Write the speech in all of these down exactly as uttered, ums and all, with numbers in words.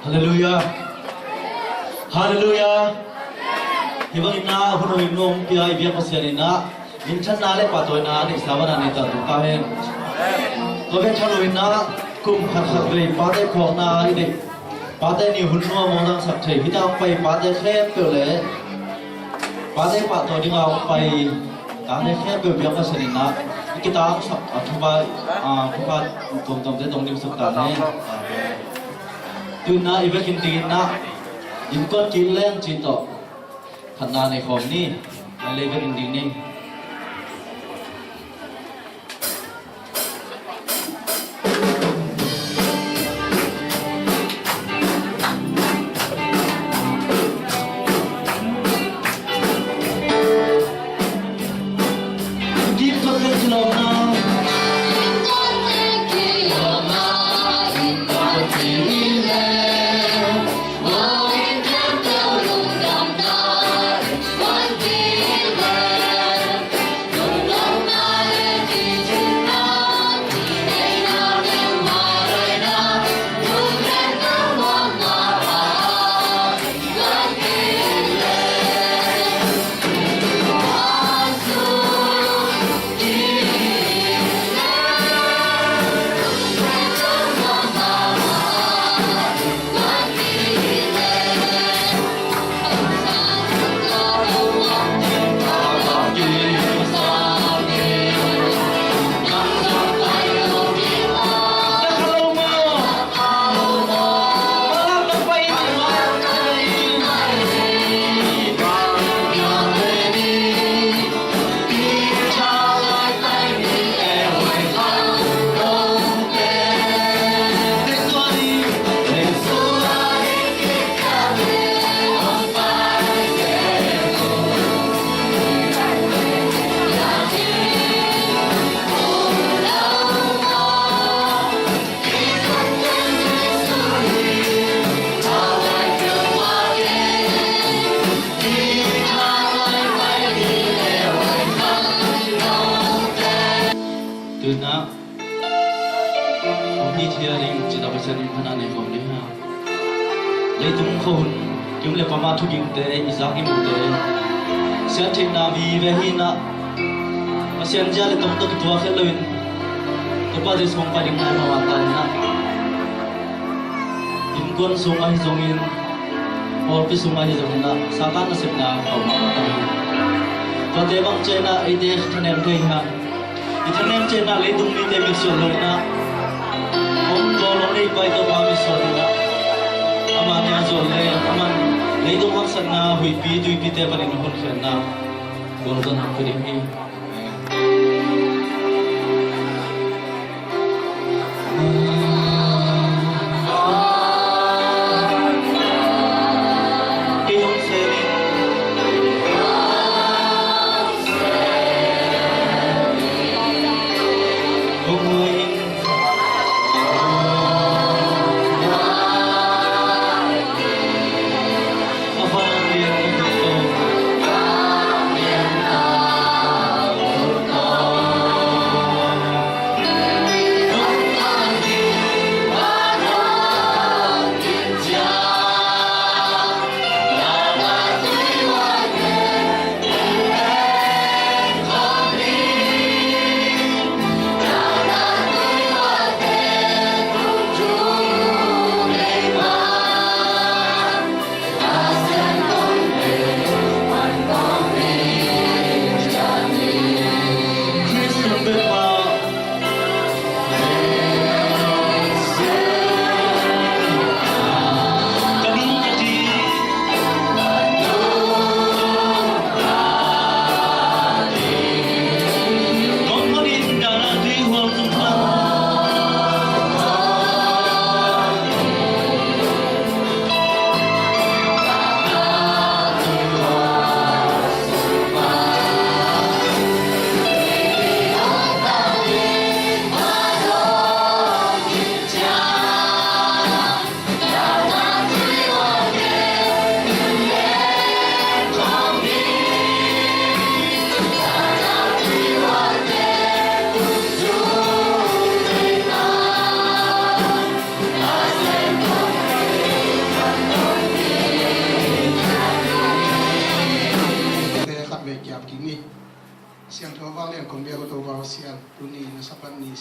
Halleluiah. Halleluiah. Hih bangin ah hun hoih hong pia i biak Pasian in ah minthanna le pahtawina a neihsa bangin ah nei ta tung ta hen. Tua bek tha lo in ah kum khat khat vei pate phawkna i neih, pate ni hun nuam hong zangsak thei hih tak pai pate khempeuh le pate pahtawi dinga hong pai tangte khempeuh biak Pasian in ah i kitangsak a thupi, a thupi tuamtuamte tong dimsak ta hen. Tu in ah i vekin dingin ah innkuan kik leng cih tawh khatna nei khawm ni. Lai lei vekin ding ni. Tu in ah hong hithiat ding cih tak Pasian in minthanna nei khawm ding hi. Leitung khuahun kim le pama thugingte i zak i muhte siantheihna vive hi in ah, Pasian zia le tong tawh kituak het loin Topa Jesu hong pai ding nai mahmah ta in ah, innkuan sung ahi zongin, pawlpi sung ahi zongin ah Satan nasepna khauh mahmah ta hi. Tuate bang ciangin ah eite thanem thei hi hang. I thanem ciangin ah leitung mite mitsuan lo in ah, hong bawl hong nei pai Topa mitsuan in ah, amah nia zuan le amah leitung haksatna huihpi tuipite panin hunkhiatna gualzawhna pia ding hi.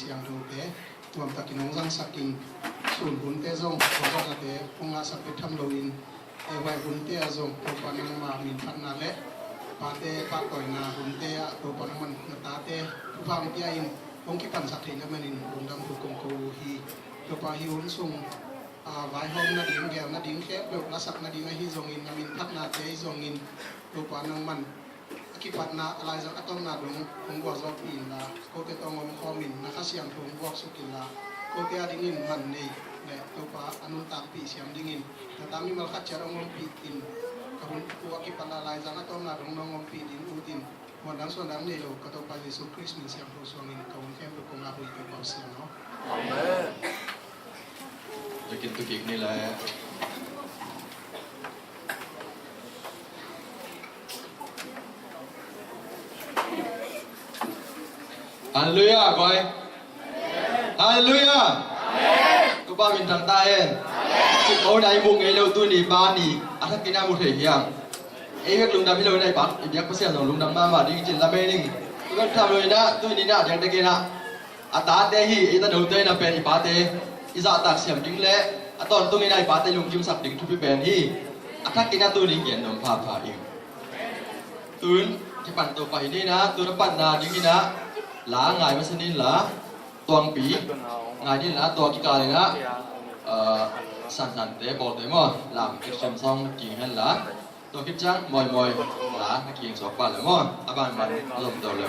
Siangthote nuamtakin hong zangsakin, sun hunte zong, hong zangate hong ngahsak bek tham loin, eh, huai hunte ah zong Topa nangma min phatna le pate pahtawina hunte ah Topa nangman na tate thupha hong pia in, hong kipansak theih na manin lungdam thu kong ko uh hi. Topa, hih hun sung, ah, vaihawm nading, gel nading khempeuh lasak nading ahi zongin, na min phatnate ahi zongin, Topa nangman a kipatna, a laizang a tawpna dong hong gualzawhpih inla, kote tawh hong omkhawmin, na Kha Siangtho hong buaksuk inla, kote adingin man nei le Topa a nuntakpih siam dingin na ta mimal khat ciat hong ompih in. Ka hun thu a kipat a laizang a tawpna dong nong ompih ding utin, muandang suandang nei lo ka Topa Jesu Khrist min siangtho suangin ka hun khempeuh kong ngak uh hi, Topa Pasian aw. Amen. Takin tukik ni le. Halleluiah, koi. Halleluiah. Topa min thang ta hen. Cik o nai mu ngei lo tuni pa ni a thakin a mu thei hiam? Ei bek lungdam hi lo, nai pa i biak Pasian zong lungdam mahmah ding cin lam ei ning. Tu bek tham lo inah, tuni inah diang takin ah a tate hi, i tanote na pen i pate i zahtak siam ding le a tawntungin a i pate lungkimsak ding thupi pen hi. A thakin a tuning gen nuam phapha ing. Tun kipan to pai ni na, tun a patna dingin ah la ngai masa nin la, tuangpi ngai nin la, tua kikal in ah, uh, santhante bawlte maw, lam kisiam sawng na king hen la. Tua khit ciang mawimawi la na kieng suak pah le maw, a banban zom to le.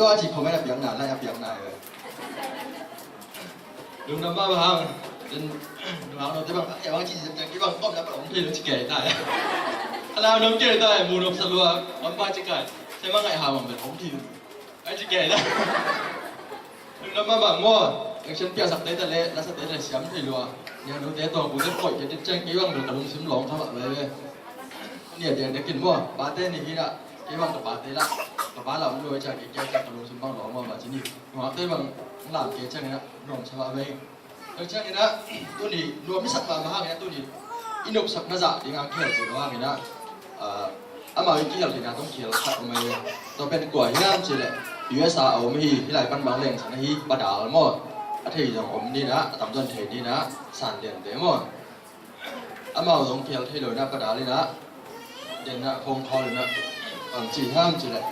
Tua ci comment a piakna, like a piakna. Lungdam mahmah hang. Nunghak note bang, eh, bang ci, kei bang kawmna bang om thei lo ci kei ta. A lau nong kei ta, mu nop sa lua, bang bang ci kai. Kei bang ngai ha bang om thei lo. Ai ci kei ta. Lungdam mahmah maw. Action piaksak te ta le, la sa te ta le siam thei lua. Nia note tawh bu te poi te te ciang kei bang ka lungsim lawng kha mah ve ve. Nia diang te kin maw. Pate ni hi na. Kei bang ka pate la. Ka pa la om lo ciang kei kei ciang ka lungsim bang lawng mah mah ci ni. Nunghak te bang lam kei ciang ina nuam sa mah ve. Tua ciang ina tuni nuam i sak mahmah hang ina tuni i nopsakna zah ding a kihel kei lo hang ina, ah, amau i kihel theihna tawh kihel khat om ei. Tua pen kua hiam cih leh U S A a om hi, hih lai pan bang leng san ahi Pa Dal maw. A thei zong om ni na, a tamzaw in thei ni na, San Lian te maw. Amau zong kihel thei lo ina Pa Dal ina, den ina, phone call ina, bang ci hiam cih leh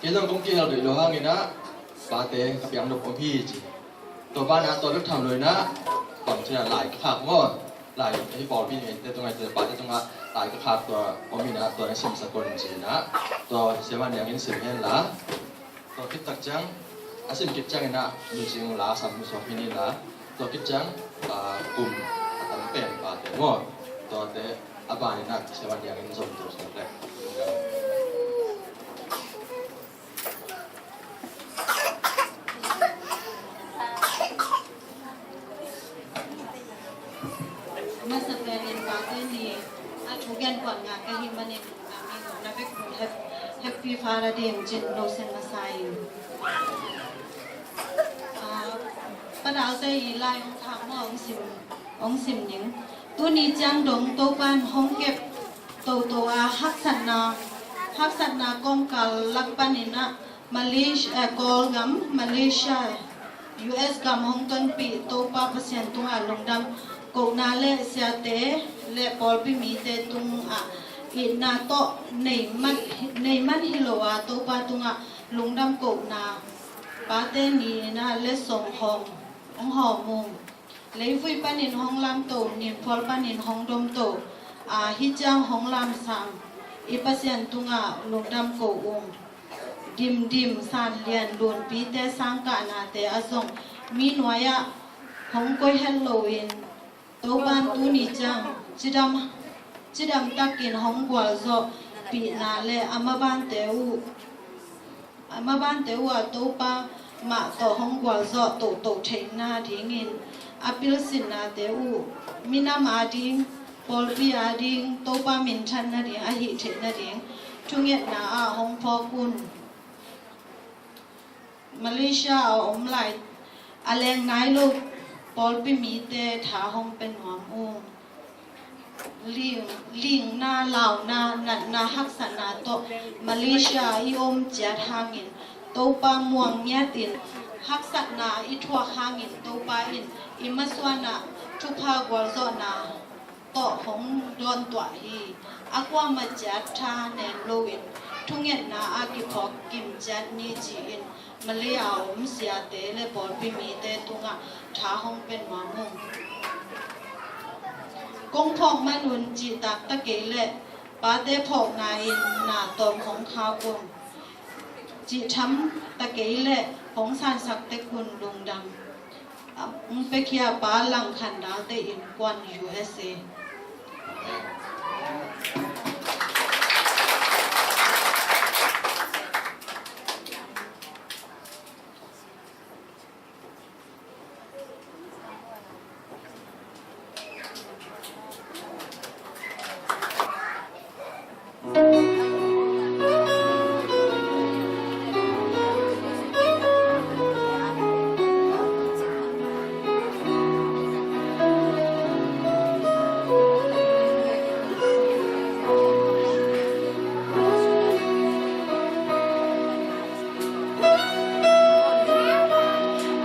kei zong kong kihel thei lo hang ina, pate ka piang nop om hi ci. Tua banah tua bek tham lo ina, bang ci ina lai ka khak maw. Lai, hih pawlpi ngeite tungah, pate tungah lai ka khak tua om ina, tua na simsak un ci ina, tua Siama Niang in sim hen la. Tua khit tak ciang, a sim khit ciang ina, micing la sam mu suak hi ni la. Tua khit ciang, ah, kum a tam pen pate maw. Tuate a ban ina, Siama Niang in zom tua suak le. Masa pen in pate ni a thu gen kuan nga ka hi manin na mi na bek kun hep-, Happy Father Day in cin lo sen masa in. Ah, Pa Dal te i lai ong khak maw ong sim, ong sim ning. Tuni ciang dong Topan hong kep toto a haksatna, haksatna kawmkal lak panin ah Malaysia, eh, Kawlgam, Malaysia, U S gam hong tonpih Topa Pasian tungah lungdam kohna le siate le pawlpi mite tungah itna tawh nei man, nei man hi lo a Topa tungah lungdam kohna pate ni ina letsong hong, hong hawm ung. Leivui panin hong lamto, nimphual panin hong domto, a, hih ciang hong lamsang i Pasian tungah lungdam ko ung. Dimdim, San Lian, Lunpite sangkahnate a zong mi nuai-ah hong koih het loin Topan tuni ciang cidam, cidam takin hong gualzawhpihna le a mabante uh A mabante uh a Topa mah tawh hong gualzawh tohtoh theihna dingin a pilsinnate uh minam ading, pawlpi ading, Topa minthan nading, a hih theih nading thungetna ah hong phawk un. Malaysia a om lai a leng nai lo pawlpi mite tha hong pe nuam uh. Ling, lingna, launa, natna, haksatna tawh Malaysia i om ciat hangin Topa muang ngiatin haksatna i thuak hangin Topa in i masuanah thupha gualzawhna tawh hong dawntuah hi. A kuamah ciat tha nem loin thungetna a kiphawk kim ciat ni ci-in Malay a om siate le pawlpi mite tungah tha hong pe nuam ung. Kong phawk man un cihtak ta kei leh pate phawkna in na tawm hong khak un. Cih tham ta kei leh hong sansak tek un lungdam. Hong pekhia Pa Langkhan Dalte Innkuan U S A.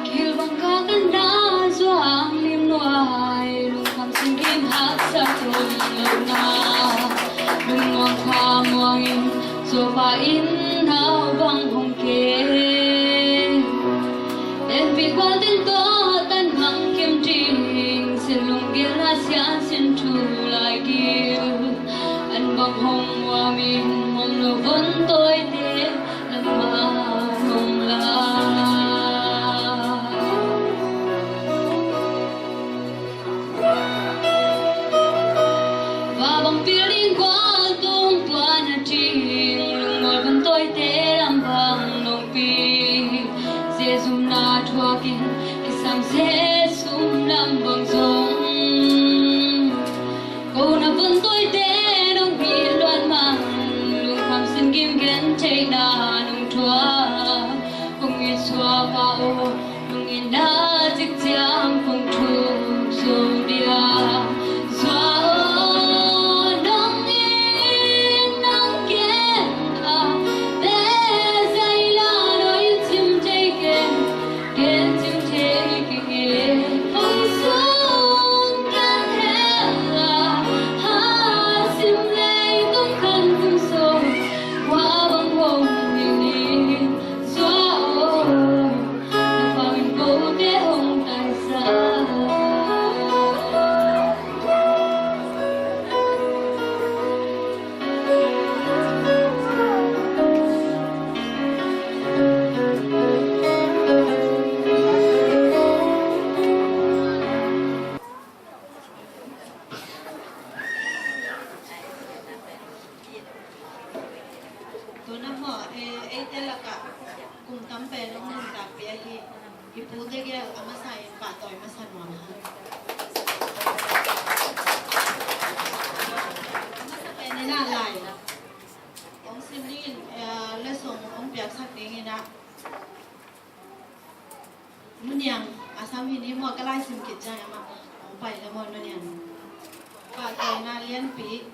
Kilvang ka kan na zuang lim nuai, lungkham singim haksa tun lona. Lungmuang kha muangin, sopa in nau bang hong ke. En pi kual tin to tan hang kim ding, sin lunggel na sian sin thu lai gil. An bang hong muamin, hong lo von toi te, lam ma hong la. lakah kum tam pen hong nuntakpih ahi i pute gel a masa in pahtawi masa nuam hang. A masa pen in ah lai hong sim dingin, eh, letsong hong piaksak dingin ah, Nu Niang a sam hi ni maw, ka lai sim khit ciang amah hong pai le maw, Nu Niang. Pahtawina lianpi,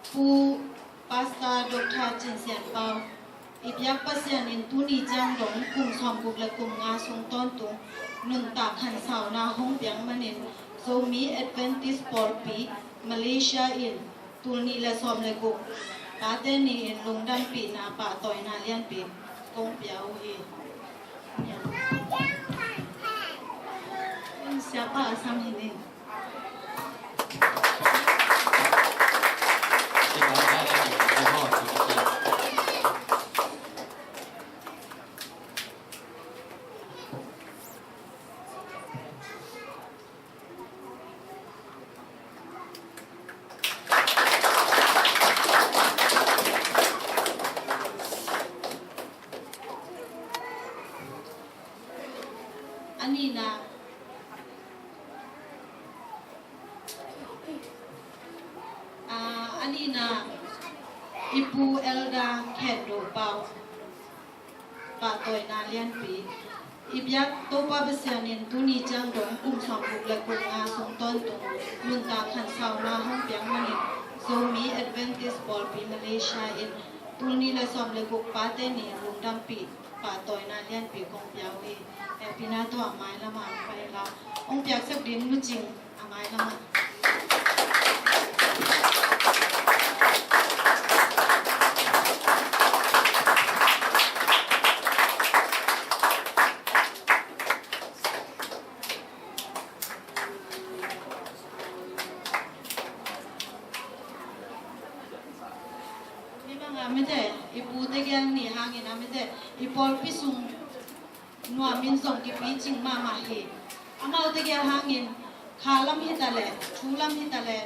Pu Pastor Doctor Cin Sian Pau, i biak Pasian in tuni ciang dong kum sawmguk le kum nga sung tawntung nuntak khansauna hong piak manin Zomi Adventist Pawlpi Malaysia in tul nih le sawm le guk Pate Ni in lungdampihna pahtawina lianpi kong pia uh hi. Siapa a sam hi ni. A nihna, a, a nihna, i Pu Elder Khen Do Pau. Pahtawina lianpi. I biak Topa Pasian in tuni ciang dong kum sawmguk le kum nga sung tawntung nuntak khansauna hong piak manin Zomi Adventist Pawlpi Malaysia in tul nih le sawm le guk Pate Ni lungdampih pahtawina lianpi kong pia uh hi. Hehpihna tawh a mailamah pai la, hong piaksak ding Nu Cing a mailamah. Hih bangah mite, i pute gel ni hangin a mite, i pawlpi sung nuamin zong kipicing mahmah hi. Amaute gel hangin kha lam hi ta leh, thu lam hi ta leh,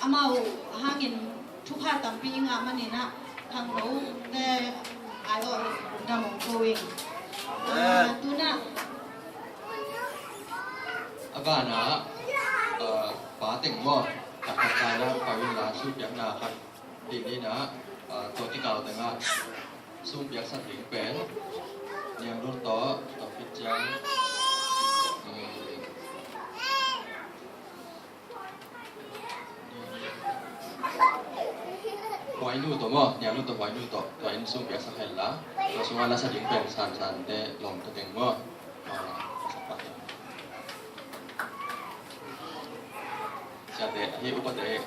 amau hangin thupha tampi i ngah manin ah khangnote ai-awh hi. Lungdam hong ko ing. Ah, tu-in ah a banah, ah, Pa Teng maw, khat khat ta-in ah Pa Win la sum piakna khat ding in ah, ah, tua kikal tengah sum piaksak ding pen Niang Lut tawh, tua khit ciang, um, Huai Nu tawh maw, Niang Lut tawh Huai Nu tawh, tua in sum piaksak hen la, tua sungah la sa ding pen San San te, Lawm te teng maw. Ah, sa pa teng. Siate, hih upate,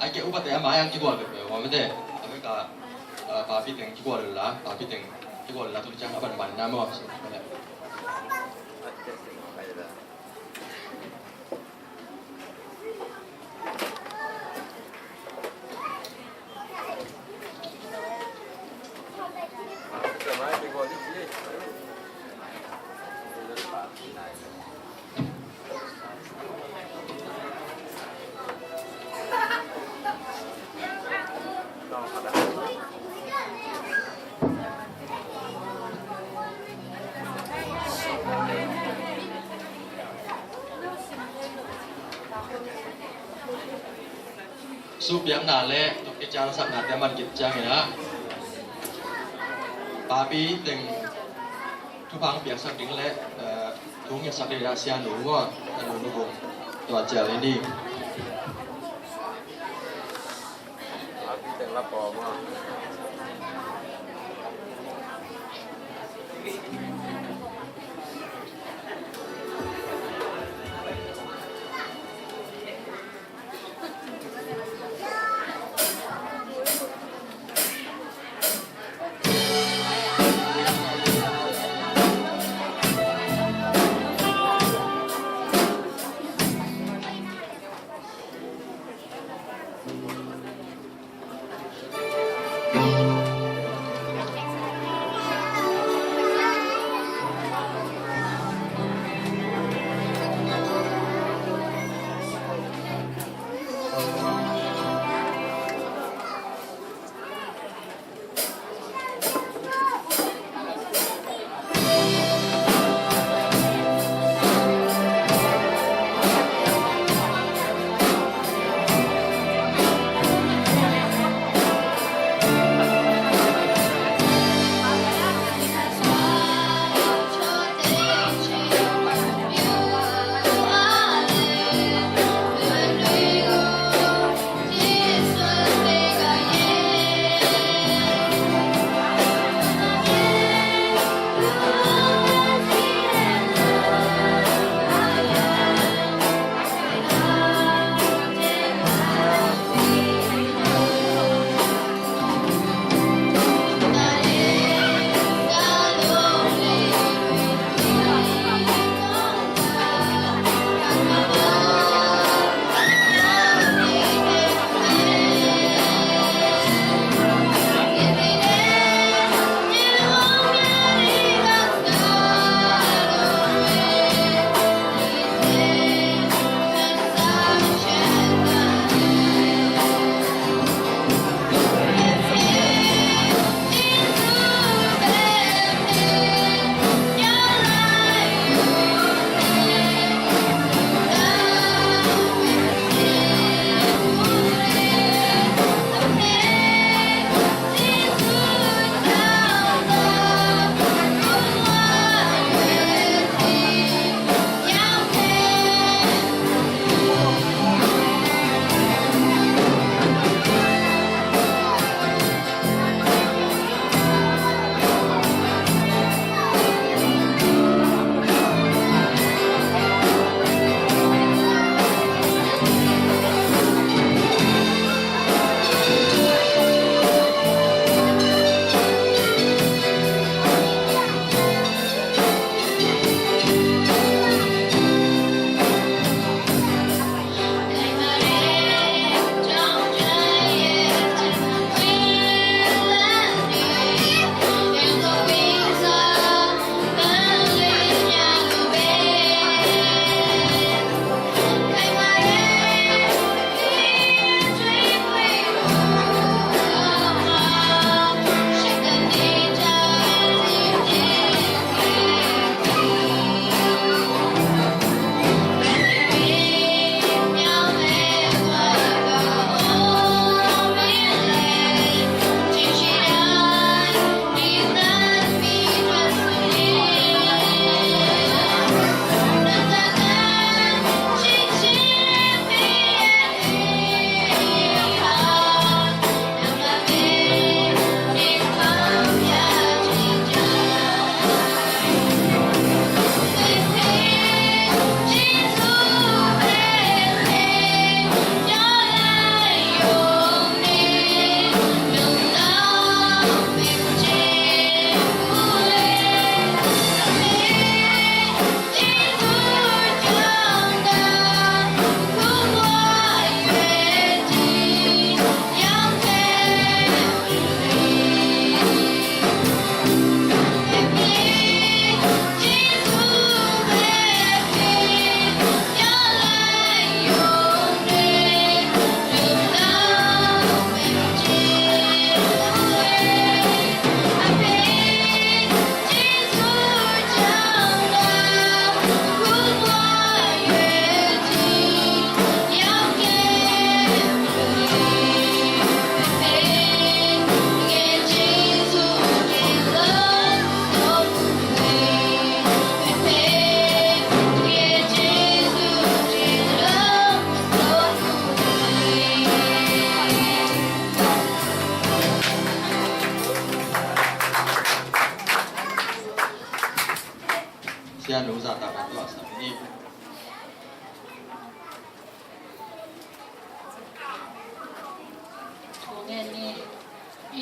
ai ke upate a mai-ah kigual peuhpeuh maw mite. A vek a, ah, papi teng kigual la, papi teng kigual la, tu ciang a banban na maw. Sum piakna le tua kician saknate man khit ciangin ah, papi teng thupha piaksak ding le, eh, thu ngetsak ding ah Sia Nu maw, Sia Nu Nu Bung, tua cial in hi.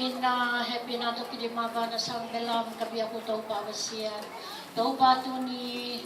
Na hehpihna tawh kidim a vana sang belam ka biak uh Topa Pasian, Topa tuni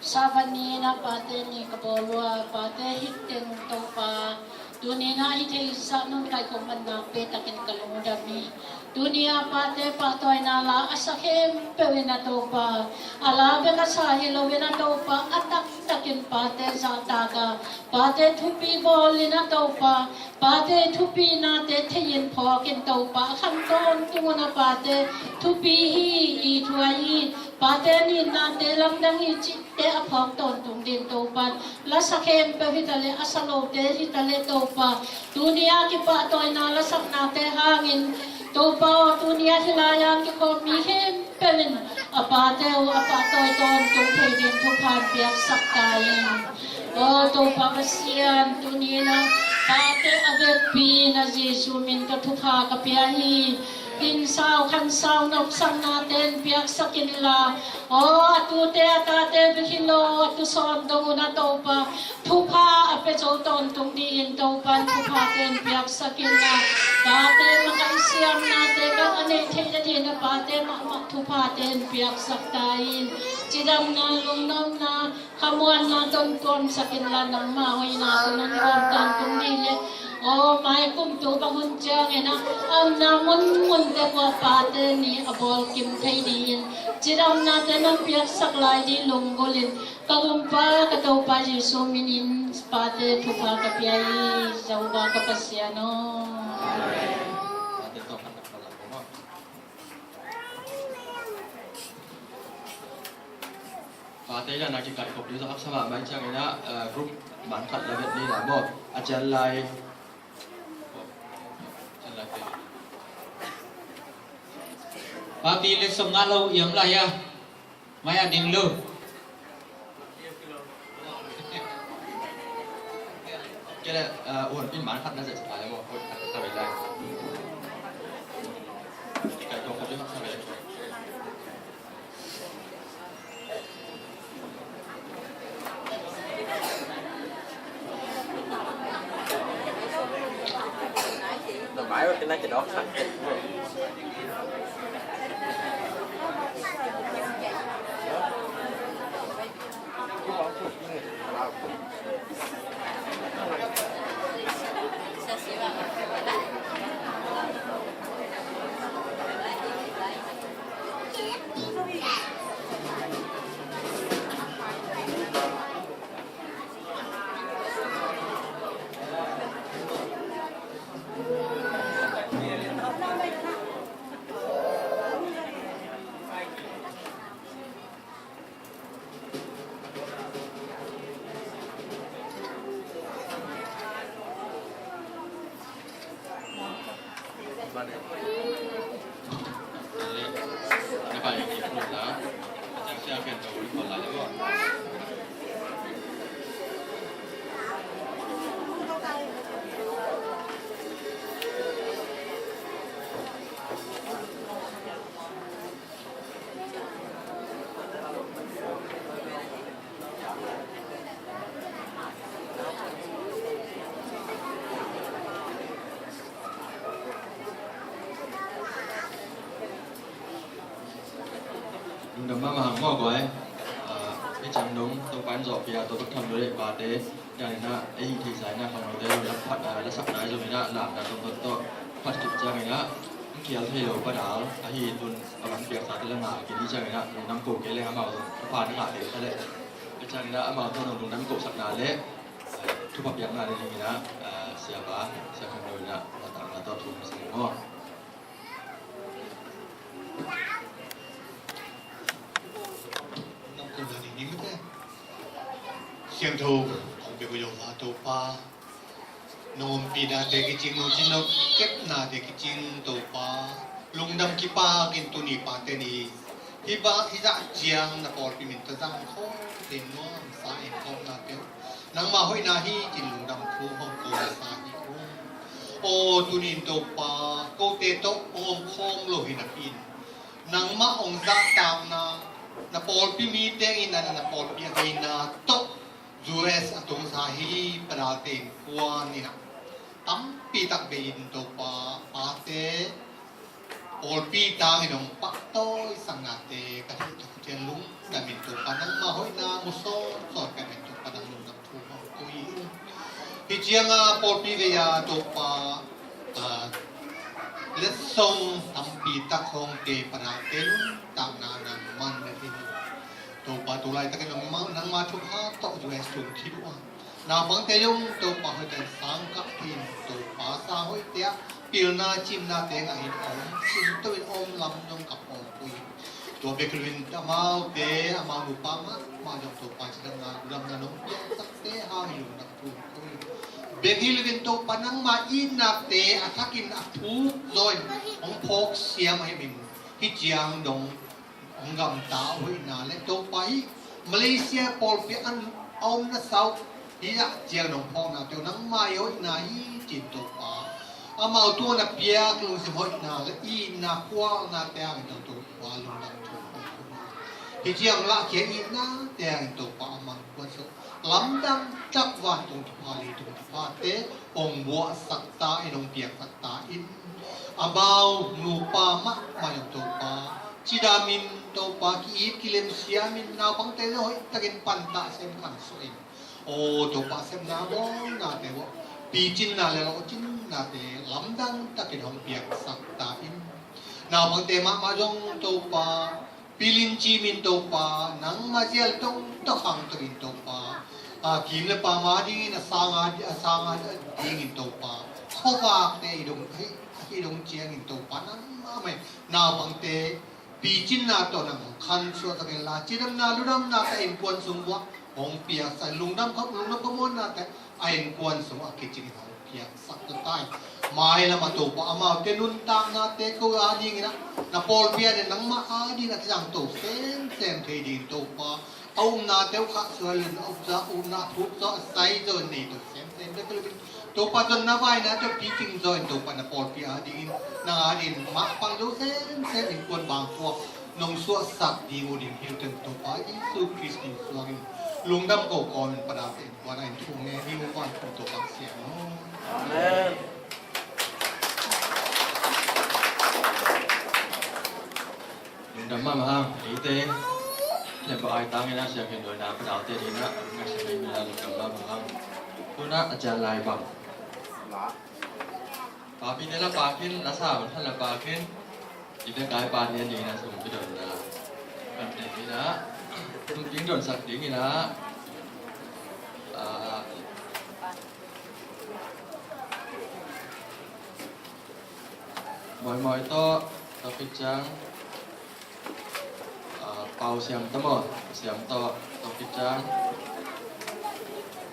Sabbath ni na pate ni ka bawl uh a, pate hih teng Topa tuni na hih theih zah nong kaih khawm manna pia takin ka lungdam hi. Tuni a pate pahtawina la a sa khempeuh in a Topa, a la bek a sa hi lo in a Topa, a taktakin pate zahtak a, pate thupi bawl in a Topa, pate thupi nate thei in phawk in Topa, a kham tawntung un a pate thupi hi, i thuai hi, pate nitnate lamdang hi cihte a phawk tawntung ding Topa, la sa khempeuh hi ta leh, a sa lote hi ta leh Topa, tuni a kipahtawina la saknate hangin Topa aw, tuni a hih lai a kikhawm mi khempeuh in a pate uh a pahtawi tawntung thei ding thupha piaksak ta in. Aw Topa Pasian, tuni in a pate a vekpi in a Jesu min tawh thupha ka pia hi. Hinsau khansau nopsaknate in piaksak inla, aw a tute a tate bek hi lo, a tusawn dong un a Topa, thupha a pia zo tawntung dingin Topa in thuphate in piaksak inla, pate makaih siamnate bek a neih theih nadingin a pate mahmah thuphate in piaksak ta in. Cidamna, lungnopna, khamuanna tawh tuamsak inla, nangmah hoihna tawh nong gawm tawntung ding leh, aw mai kum tu bang hun ciangin a amna munmun teng uah pate ni a bawl kim thei dingin cidamnate nong piaksak lai ding lunggulh in, ka Gumpa ka Topa Jesu minin pate thupha ka pia hi, Jehovah ka Pasian aw. Pate na na kikaih khop ding zong haksa mahmah ciangin a, eh, group man khat la vet ni la maw? A cian lai. Papi le sawmnga lo i om lai a. Mai a ding lo. Kei le, eh, uan pin man khat na zet sa lai maw? Khat sa lai. Kikaih khop ding haksa lai. Lungdam mahmah hang maw guai. Ah, hih ciang dong Topa in zawhpih a, tua bek tham lo leh pate dan in ah, ei hih theihsa in ah, khangnote lo lak phat a, lasakna zong in ah, lamna tawh tawh phat kik ciangin ah, hong kial thei lo pa dal ahi tun a van piaksa te la ngah kik hi ciangin ah, lungdam ko kei leng amau zong thupha na ngah kei ta leh. Hih ciangin ah amau tawh zong lungdam kohsakna leh, eh, thupha piakna dingin ah, eh, siapa, sia khangno in ah, lamna tawh thu hong sim maw. Siangtho kong pia ko Jehovah Topa, nong ompihnate kicing, nong cin nong kepnate kicing Topa, lungdam kipakin tuni pate ni hi. Hih bang hih zah ciang na pawlpi min tawh zang khawm, ten nuam sa in khawmnate uh nangmah hoihna hi cin lungdam thu hong ko sa hi ung. Aw tuni in Topa, kote tawh hong om khawm lo hi napi in, nangmah hong zahtakna, na pawlpi mite in a na pawlpi a veina tawh U S a tungsa hi, padalte in kuan in ah tampi tak bei in Topa, pate Pawlpi tangin hong pahtawisaknate ka theih tak ciang lungdamin Topa nangmah hoihna mu sawnsawn ka hi in Topa nang lungdam thu hong ko hi. Hih ciangin pawlpi gei-a Topa, ah, letsong tampi tak hong pia panate nuntakna nang man na hi. Topa tu laitakin nangmah, nangmah thupha tawh U S sung khit uh a, naupangte zong Topa hoihtak in sang kah in Topa sang hoihte ah pilna cimnate ngah in a om, sim to in a om lam zong ka pawlpih. Tua bek hi loin amaute, amau nupa mahmah zong Topa cidamna, lungdamna nong piaksakte hangin lungdam thu ko hi. Bek hi loin Topa nangmah itnate a thakin a thuk zaw in hong phawk siam ahih manin hih ciang dong hong gamta a hoihna le Topa hih Malaysia pawlpi a om na sau hih ah ciang dong phawknate uh nangmah i hoihna hi ci-in Topa, amau tungah na piak lungsim hoihna le itna khualnate hangin Topa lungdam thu ko hi. Hih ciang lahkhia itnate hangin Topa a mangkuan so lamdang tak vantung thupha, leitung thuphate hong buahsak ta in, hong piaksak ta in. Amau nupa mahmah in Topa cidamin Topa ki-it kilem siamin naupangte zong hoihtakin pantah sem khansuah in, aw Topa, sepna bawlnate uh ah picinna le lawhcinnate lamdang takin hong piaksak ta in. Naupangte mahmah zong Topa pilin cimin Topa nangmah zial tongtawh khangtokin Topa, a kim le pam adingin, a sang a, a sang adingin Topa khuavakte i dong, hih, hih dong ciangin Topa nangmah mah in naupangte picinna tawh nang hong khansuahsak inla, cidamna lungdamnate a innkuan sung uah hong piaksak, lungdam kha, lungdam khamuannate a innkuan sung uah kicingin hong piaksak ta in. Mailam a Topa amaute nuntaknate ko adingin ah, na pawlpi adingin, nangmah adingin a kizangto semsem thei dingin Topa a upnate uh khahsuah in, a upza, upna a thuk zaw, a sai zaw in nei to semsem bek hi loin Topa zonna vaina tawh picing zaw in Topa na pawlpi adingin, nang adingin mah pang zo semsem innkuan bangkua nong suahsak ding uh ding hi uh teng Topa Jesu Khrist min suangin lungdam ko kawmin panate innkuan a in thu ngen hi uh vantung Topa Pasian aw. Amen. Lungdam mahmah hang, eite. Lemba ai tangin a siangtho dawina padaute dingin a, ngaksia dingin a lungdam mahmah hang. Tu-in a cian lai bang. Papite la pakin, la sa man la pakin. Ite kai pa ni dingin a sum pi dawina. Kan te dingin a. Tung ting dawnsak dingin a. Ah, Mawi mawi tawh, tawh khit ciang, ah, Pau Siam tawh maw, Siam tawh, tawh khit ciang.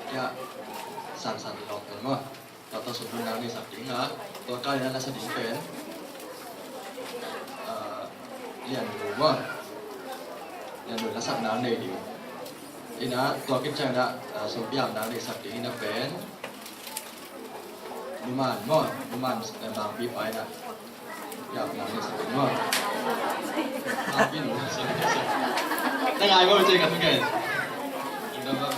Ya, san san lawk tawh maw. Tua tawh sum nang neihsak ding a, tua kal in a la sa ding pen, ah, Lian Lu maw. Lian Lu la sak nang nei ding. Ina, tua khit ciang ina, ah, sum piak nang neihsak ding ina pen. Numan maw, numan, eh, Mangpi pa ina. Piak nang neihsak ding maw. Mangpi nu, sorry, sorry. Tangai maw, cek kat mungkin. Ina maw.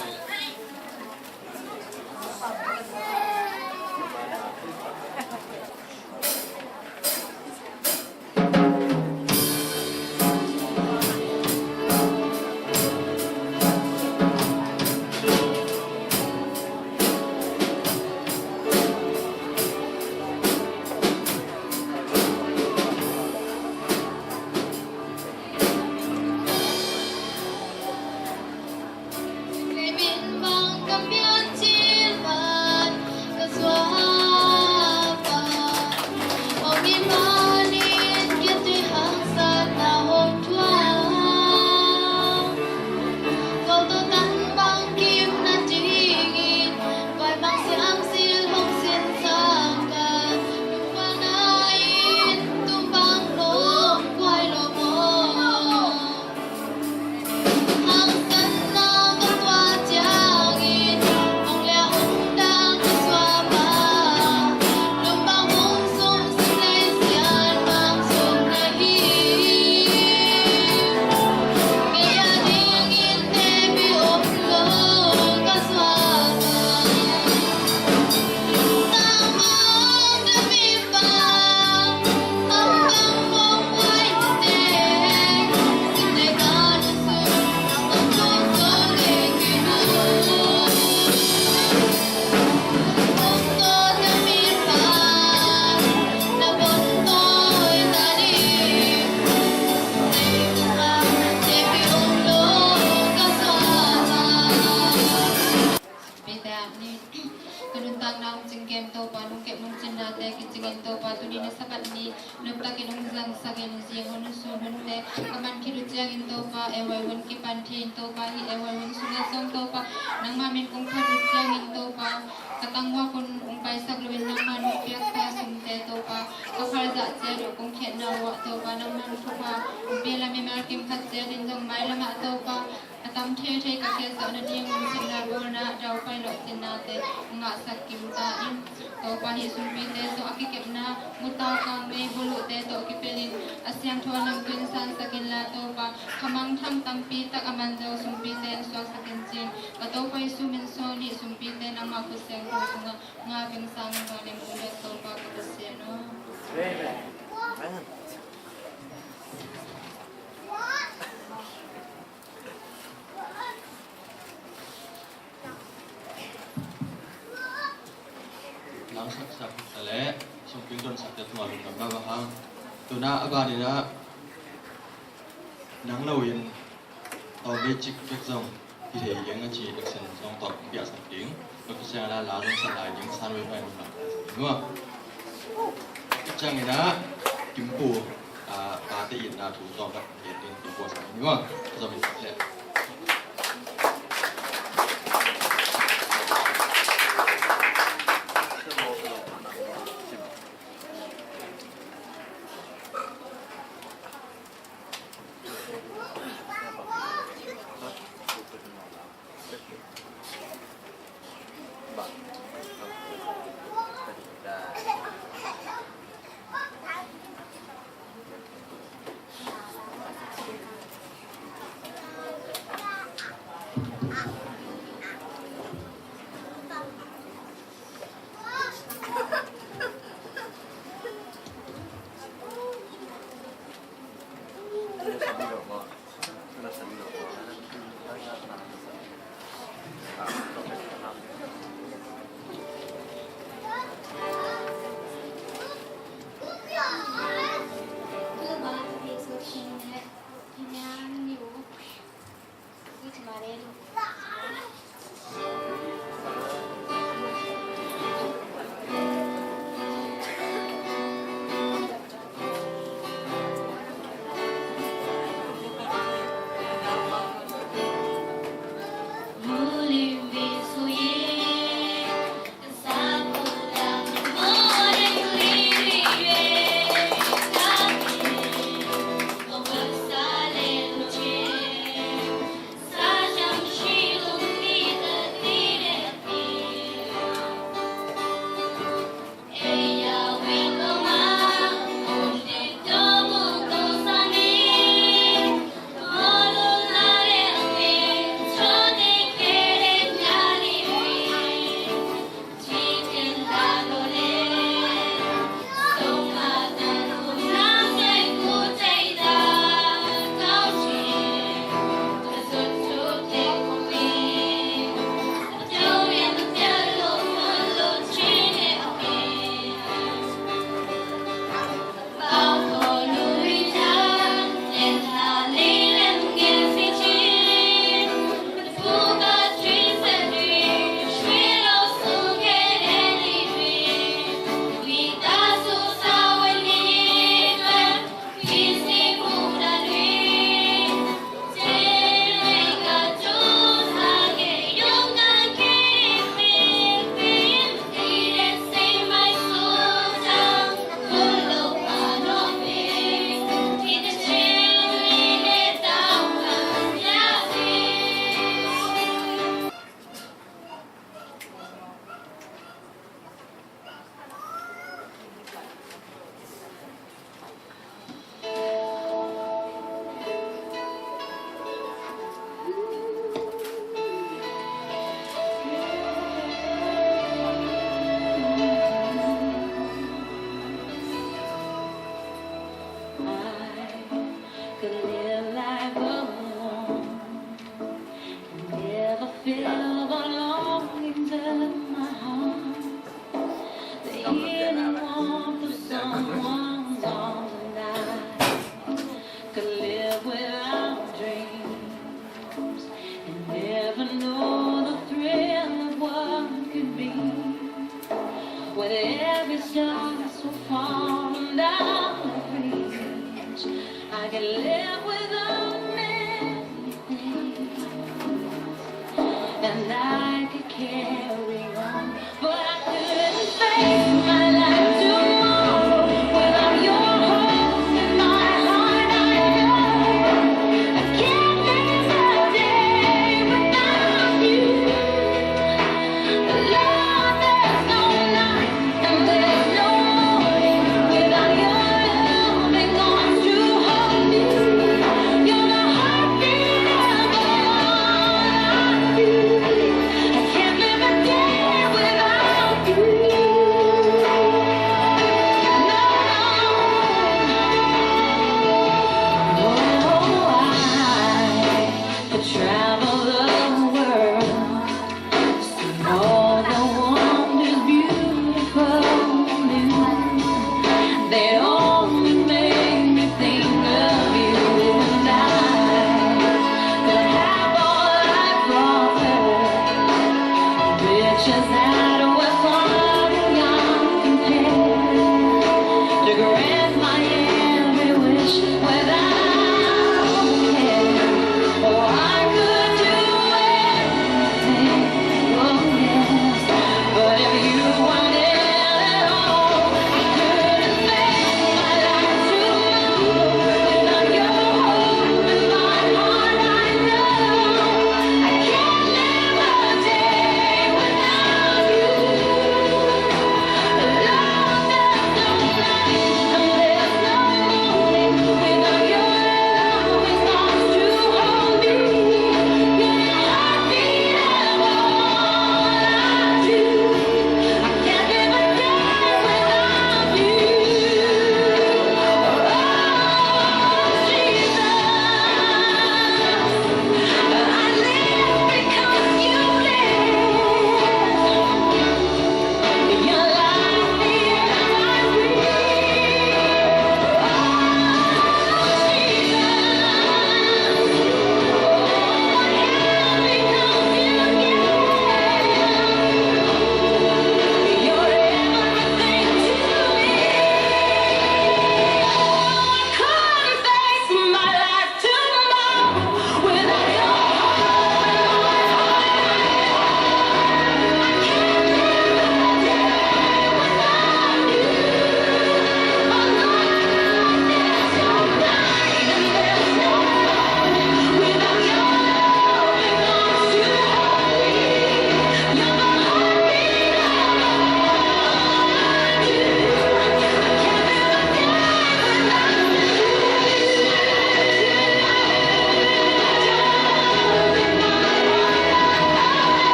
Na hong cingkem Topa, nungkep nungcinnate kicingin Topa, tuni na Sabbath ni noptakin hong zangsakin, zinghun sunhunte ka man khit uh ciangin Topa, A Y one kipan thei in Topa, hih A Y one sungah zong Topa, nangmah min kong phat uh ciangin Topa, ka tanghuak hun hong paisak loin nangmah nong piaksa sumte Topa, ka khalzah ciat uh kong khiatna uh ah Topa, nangmah nong thupha hong pia lam mimal kim khat ciatin zong mailamah Topa, a tam thei thei ka khiat zawh nading hong sihna bawlna, daupai lawhcinnate hong ngahsak kim ta in. Topa, hih sumpite zong a kikepna, muta kang mei buluhte tawh kipelin a siangtho a namtuin sansak inla Topa, khamangthang tampi tak a man zo sumpite in suaksak in cin. Ka Topa Jesu min suang hih sumpite nangmah khut siangtho sungah nga peng sangin vanglian pulak Topa ka Pasian aw. Nang saksak ta le sungping don sakte tungah lungdam na va hang. Tuna a banin ah nang lo in tau bei cik bek zong hi thei ding a ci action zong tawh piahsak ding. Tua khit ciangin ah la zong san lai ding, san wei hoi nung lam piahsak ding uh. Tua khit ciangin ah Kimpu, ah, pate itna thu tawm dak gen ding Kimpu a sang ding uh. Zom in sak leh. I could live life alone. Never feel the longings in my heart. The evening warmth of someone's arms and I could live without dreams and never know the thrill of what could be. With every star so far and out of reach, I could live without many things, and I could carry on, but I couldn't face my life tomorrow without your hope in my heart. I know I can't face a day without you. Lord, there's no night and there's no morning without your loving arms to hold me. You're the heartbeat of all I feel. I can't live a day without you. No, no. Oh, I could travel the world, seen all the wonders beautiful in you. They only make me think of you, and I could have all I've offered, riches that were far beyond compare, to grant my every wish without care. Oh, I could do anything, oh yes, but if you want it all, I couldn't face my life tomorrow without your hope in my heart. I know I can't live a day without you. Love, there's no night and there's no morning without your loving arms to hold me. You're the heartbeat of all I do. I can't live a day without you. Oh, Jesus, I live because you live. Your life is my breath. Oh, Jesus.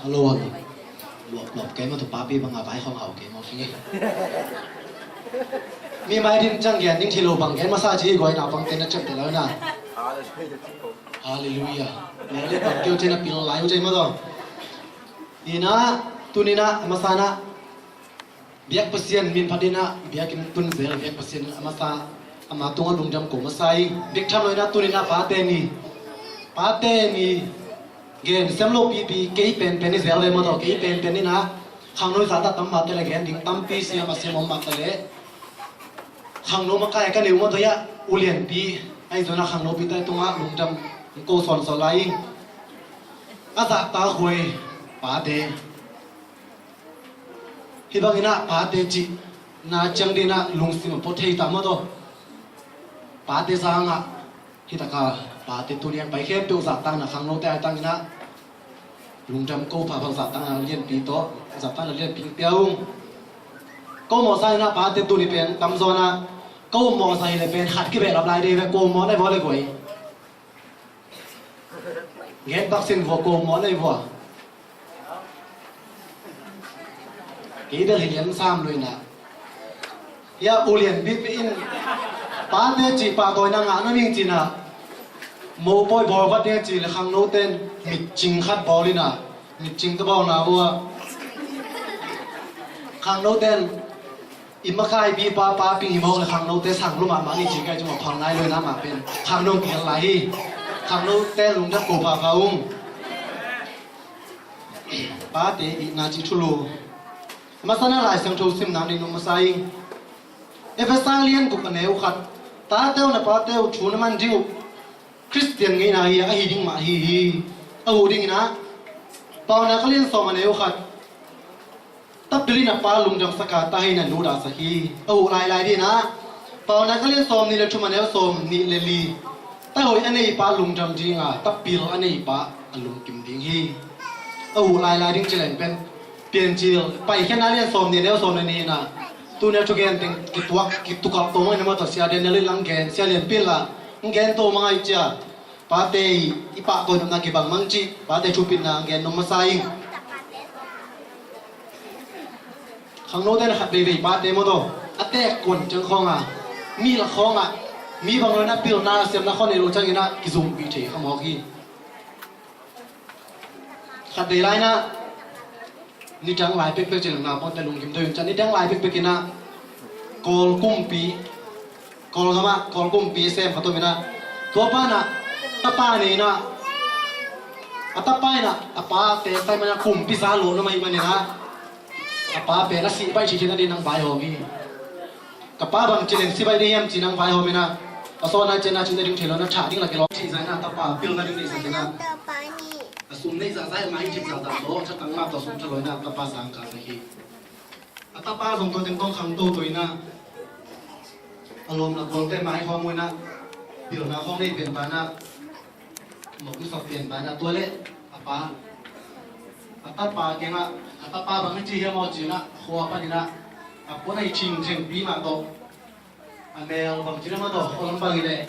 Hello, hello. Lop, lop, kei ma tu papi bang a bai khong hau kei ma kei. Mi mai din chang gen ding thilo bang gen masa ci goi na bang ten na cem te lo na. Hallelujah. Mary bang keu ten na pil lai u cei ma do. Ina, tunina, masa na. Biak Pasian min phat in ah, biakinn tun zel, biak Pasian a masa, ama tungah lungdam ko masa hi. Bek tham lo in ah, tuni in ah Pate Ni. Pate Ni gen sem lo pipi, kei penpen i zel ve maw tawh, kei penpen in ah, khangno i zahtak tam mah teh leh gen ding tampi siam a siam om mah teh leh. Khangno makai ka nei uh maw tawh hiah, u lianpi, ahi zongin ah khangnopite tungah lungdam ko sawnsawn lai hi. A zahtak huai, Pate. Hih bangin ah pate cihna ciang dingin ah lungsim a pua thei ta maw tawh. Pate zangah hih taka Pate tuni a pai khempeuh zahtakna khangnote a tangin ah lungdam ko pha pha zahtakna lianpi tawh zahtakna lianpi pia ung. Ko mawhsa in ah pate tuni pen tamzaw in ah ko mawhsa hi le pen khat kibehlap lai dei ve, ko mawh na hi vua le guai. Ngen bak sin vua, ko mawh na hi vua. Kei bel hi liam sam lo in ah. Hia u lian bit bit in pate cih pahtawina ngah na ming ci in ah, mopawi bawl vat ding ci le khangnoten mitcing khat bawl in ah, mitcing ka bawlna vua. Khangnoten i makhaipi pa pa ping hi mawk le khangnote sang lu mahmah ni ci kai cuma phang nai lo in ah mah pen khangno kial lai hi. Khangnote lungdam ko pha pha ung. Pate itna cih thulu. Masa na Lai Siangtho simna nei nung masa ing. Efesa lian guk a neu khat. Tate uh na pate uh thu na man ding uh Khristian ngeina hi a, ahi ding mah hi hi. A huh dingin ah Paunak a lian sawm a neu khat. Tapil in a pa lungdamsak a, ta hi in a nu dahsak hi. A huh lailai dingin ah Paunak a lian sawm nih le thum a neu sawm nih le li. Ta hoih a neipa lungdam ding a, tapil a neipa a lungkim ding hi. A huh lailai ding ci leng pen Piancil Paikhiatna lian sawm nih a neu sawm le nih in ah tuni a thugen teng kituak kitukalh to mah in a mawtaw, Sia Daniel in lang gen, Sia Lianpi in lah hong gen to mah ngai cia. Pate i pahtawi nopna kibang mang cih pate thupitna gen nop masa ing. Khangnote na khat veivei pate mawtaw a teek kuan ciang khawngah, mi lak khawngah, mi bang lo in ah pilna siamna khawng nei lo ciangin ah kizumpi thei kha mawk hi. Khat vei lai in ah nidang lai pekpek ci leng naupangte lungkim deuh in ciah, nidang lai pekpek in ah Kawl kumpi, Kawlgam ah Kawl kumpi sem khat om in ah, tua pa in ah tapa nei in ah, a tapa in ah a pate sai man in ah kumpi za lo na mah ahih manin ah a pa pen a sih baih thei theihna dingin ah vaihawm hi. Ka pa bang ci leng si baih ding hiam ci-in ah vaihawm in ah, a sawtna ciatna cihna ding thei lo in ah, thah ding la kilawm thei zah in ah tapa pilna ding deihsak in ah, a sum neih zahzah, a mai thip zahzah tawh, a thatang mah tawh sum tha lo in ah tapa sang kah sak hi. A tapa zong tua teng tawh khangto to in ah, a lawm la Kawlte mai khawng uh in ah pilna khawng nei pen ta in ah, mawk i sap pian ta in ah, tua leh a pa, a tapa kiangah, a tapa bang i ci hiam aw ci in ah, khua pan in ah a puan a hi thingthengpi mah tawh, a mel bang ci in ah mah tawh, khua lam bang hi leh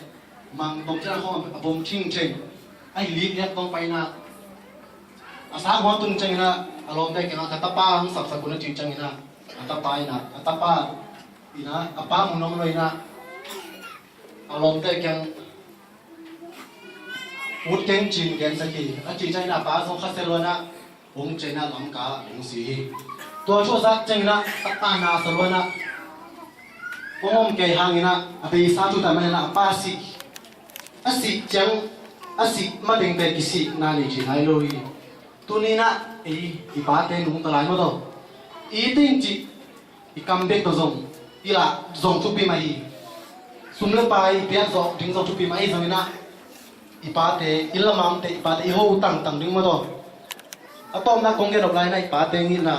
mang tawh ci in ah khawng a bom thingtheng a hi likliak tawh pai in ah, a sang hua tun ciangin ah a lawmte kiangah ka tapa hong sapsak un a cih ciangin ah, a tapa in ah, a tapa in ah a pa mu nuam lo in ah a lawmte kiang ut keng ci-in gensak hi. A cih ciangin a pa zong khasia lua in ah hong ciah in ah lamka hong si hi. Tua thu a zak ciangin ah a tapa na sa lua in ah hong om kei hangin ah a beisa thu ta manin ah a pa sih, a sih ciang, a sih matengte kisihna nei thei nai lo hi. Tuni in ah ei i pate nungta lai mah tawh i teng cih i kam bek tawh zong i lah zong thupi mah hi. Sum le pai i piak zawh ding zong thupi mah hi zongin ah i pate, inn lamah omte i pate i ho tangtang ding mah tawh. A tawpna kong gen nop lai in ah i pate ngitna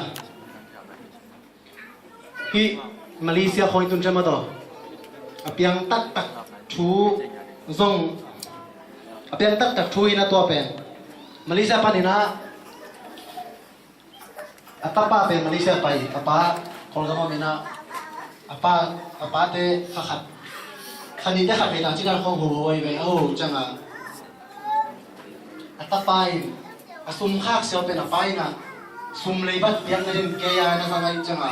hih Malaysia khawng i tun ciang mah tawh a piang taktak thu zong, a piang taktak thu in ah tua pen Malaysia panin ah a tapa pen Malaysia pai, a pa Kawlgam om in ah, a pa, a pate kha khat, kha nihte khat vei ta ci dan khawng ho ho vei a ho ciang a, a tapa in a sum khak siau pen a pa in ah sum leibat piakna din kei a na zang ahih ciang a,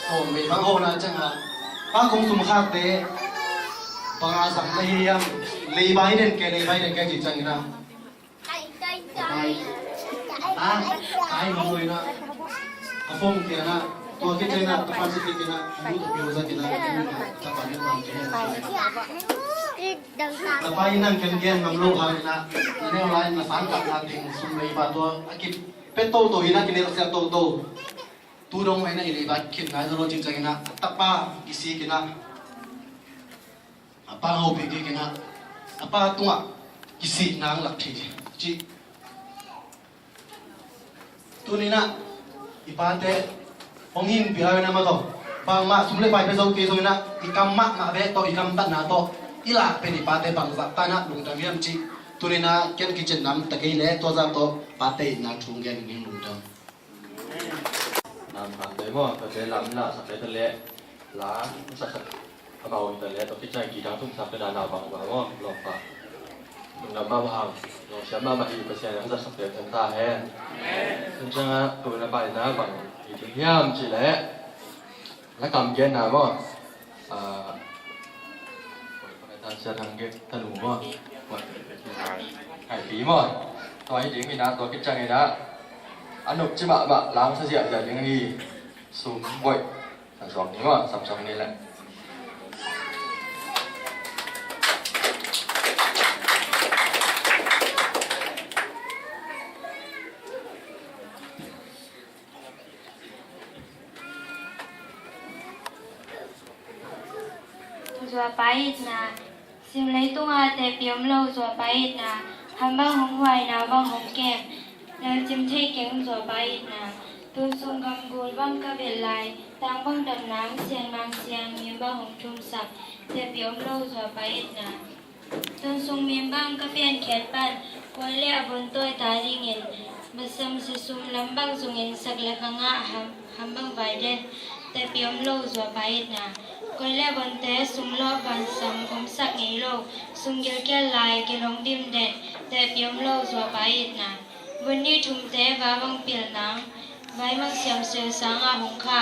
sawm vei bang ho na ciang a, pa kong sum khakte bang a zang na hi hiam, leibai den kei, leibai den kei ci ciangin ah, a tai, a tai ngam lo in ah, a phone kiang ah, tua khit ciang ah, tapa ci khit ciang ah, a nu tawh peuh zat in ah, a nu tawh tapa nih bang ci in ah, tapa in ah ken gen ngam lo hang in ah, na neu lai in na sang kah na teng sum leiba tua a kipia toto in ah, kinelsiat toto. Tu dong mah in ah i leiba khin nai zo lo cih ciangin ah, a tapa kisik in ah, a pa hopih kik in ah, a pa tungah kisihna hong lak thei cih. Tuni in ah i pate hong hinpih lai uh in ah mah tawh, bangmah sum le pai pia zo kei zongin ah, i kam mahmah bek tawh, i gamtatna tawh i lak pen i pate bangzah tanah lungdam hiam cih tuni-in ah ken kicin nam ta kei leh tua zah tawh pate itna thu gen ning lungdam. Nam pate maw, tate lam la sak te leh la sak sak amau ta leh tua kicin kidang tum sak te na na bang bang maw, lawpa. Lungdam mahmah hang, lungsiam mahmah hi, Pasian in a sak te tan ta hen. Tua ciangah tu na pai na bang hi ding hiam cih leh lakam genna maw. Ah, Sia Thang Gek tanu maw. Kaipi maw. Tua hi ding hi na, tua kicang hi na. A nop ci mahmah lang sa ziahziah ding hi. Sum boih. Sa suak ni maw, sam suak ni leh. Zuapa itna. Sim leitungah tehpih om lo zuapa itna. Ham bang hong huai, nau bang hong kem, lalcim thei keng zuapa itna. Tun sung gam gul bang ka belh lai, tang bang dam nang, sian mang siang, mim bang hong thumsak, tehpih om lo zuapa itna. Tun sung mim bang ka piankhiat pan, kuai le a vun tawi ta dingin, basam sisum lam bang zungin sak le khangah ham, ham bang vai den, tehpih om lo zuapa itna. Kuai le a vunte sum lawh vansam omsak ngei lo, sum gilkial lai kilong dim den, tehpih om lo zuapa itna. Vun nih thumte va bang pil nang, vai mang siam sil sangah hong kha.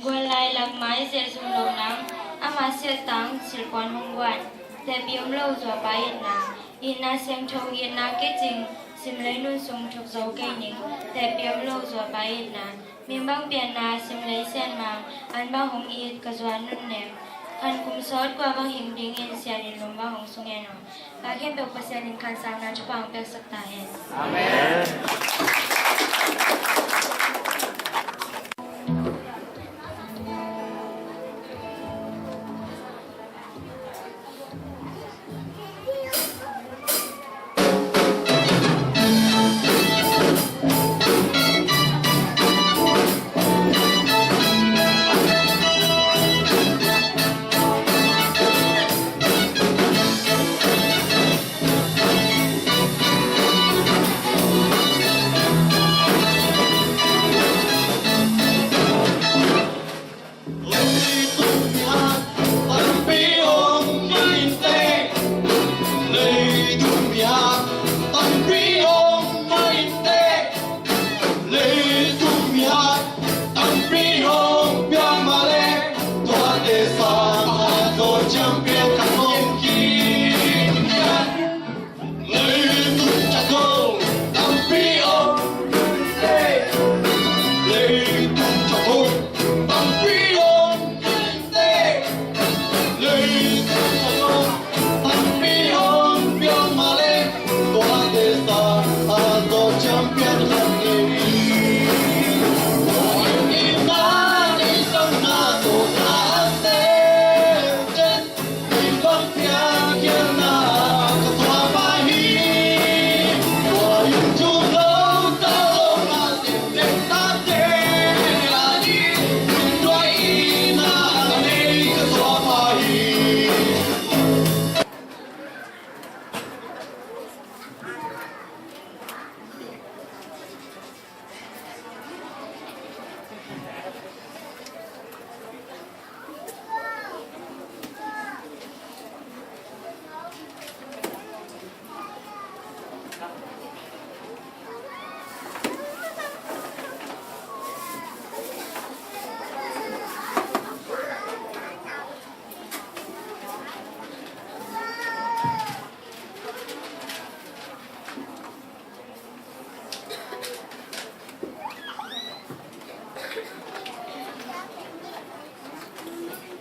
Gual lai lak mai zeh zum lo nang, ama siat tang silpuan hong guan, tehpih om lo zuapa itna. Itna siangtho itna kicing, sim lei nun sung thuk zo kei ning, tehpih om lo zuapa itna. Mim bang pianna, sim lei sian mang, an bang hong it ka zuan nun nem. Khan kum sawt kua bang hing dingin sian in lum bang hong sung en aw. Pa khempeuh Pasian in khansangna thupha hong piaksak ta hen. Amen. Leitung mi hat tampi hong piang mah leh, tuate sang a zo champion khat hong hi. Leitung cakol tampi hong, leitung cakol tampi hong.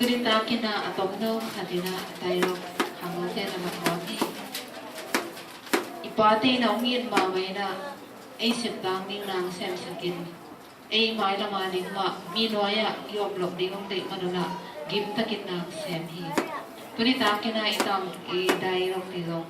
Tuni takin ah a tomno khat in ah a tairok hangnote na mat nuam hi. I pate in ah hong it mahmah in ah ei septang ding nang semsak in, ei mailam a ding mah mi nuai-ah i om loh ding hong deih man un ah gimtakin nang sem hi. Tuni takin ah i tang i tairok ti zong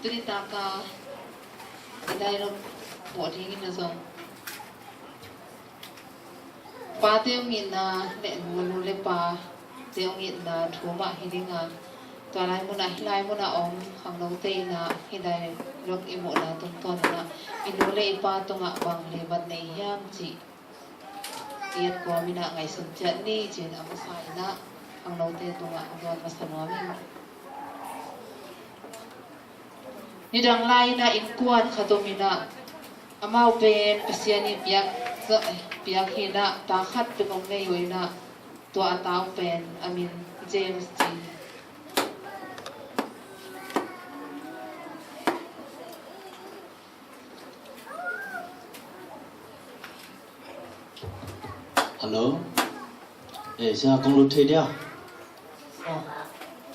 Tuni taka i dialogue bawh dingin a zong pate hong itna le nu, nu le pate hong itna thu mah hi ding a, tua lai munah, hih lai munah om khangnote in ah hih dialogue i muhna tungtawn in ah i nu le i pa tungah bang leibat nei hiam cih i et kawm in ah ngaihsun ciat ni ci-in a masa in ah khangnote tungah hong dawn masa nuam ing. Nidang lai in ah innkuan khat om in ah, amau pen Pasian in piak, piak hi in ah, ta khat bek hong nei uh in ah, tua a ta uh pen a min James ci. Hello. Eh, sia, kong lut thei dia? Oh,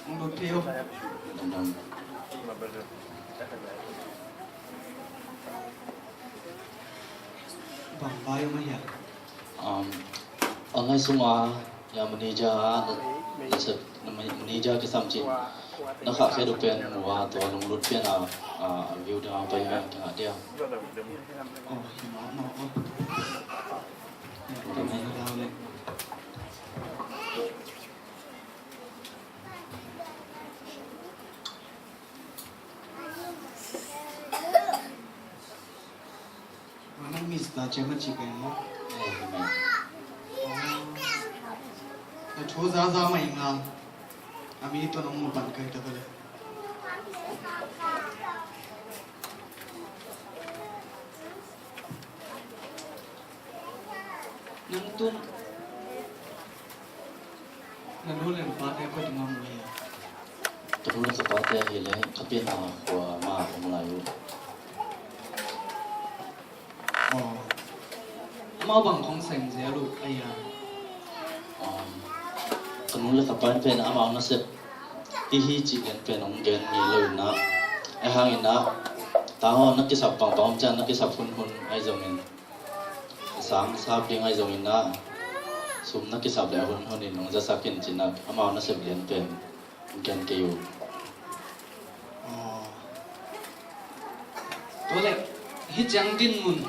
kong lut thei uh. Dam, dam. Bang vai om a hia? Um, online sunga ya manager a, na, na, na manager kisam cin. Na khahkhiat uh pen mu a, tua lunglut pian a, a, a view ding a pai a, ding a dia. Oh, hi mawk mawk uh. Nang Mister Chem a ci pen maw? Na thu zaza mah ing a, a mi tawh nong mu pan kai ta ka le. Nang tun na nu le na pate kua tungah mu hia? Ka nu le ka pate ahih leh ka pi na khua mah om lai uh. Aw. Amau bang khong sem zel uh a hia? Um, ka nu le ka pa in pen amau nasep hi hi cih lian pen hong gen ngei lo in ah, ahi hangin ah, ta haw na kisap pangpang om ciang na kisap hunhun ahi zongin, sang sap ding ahi zongin ah, sum na kisap leh hunhun in hong zasak in ci-in ah amau nasep lian pen hong gen kei uh. Aw. Tua leh hih ciang dinmun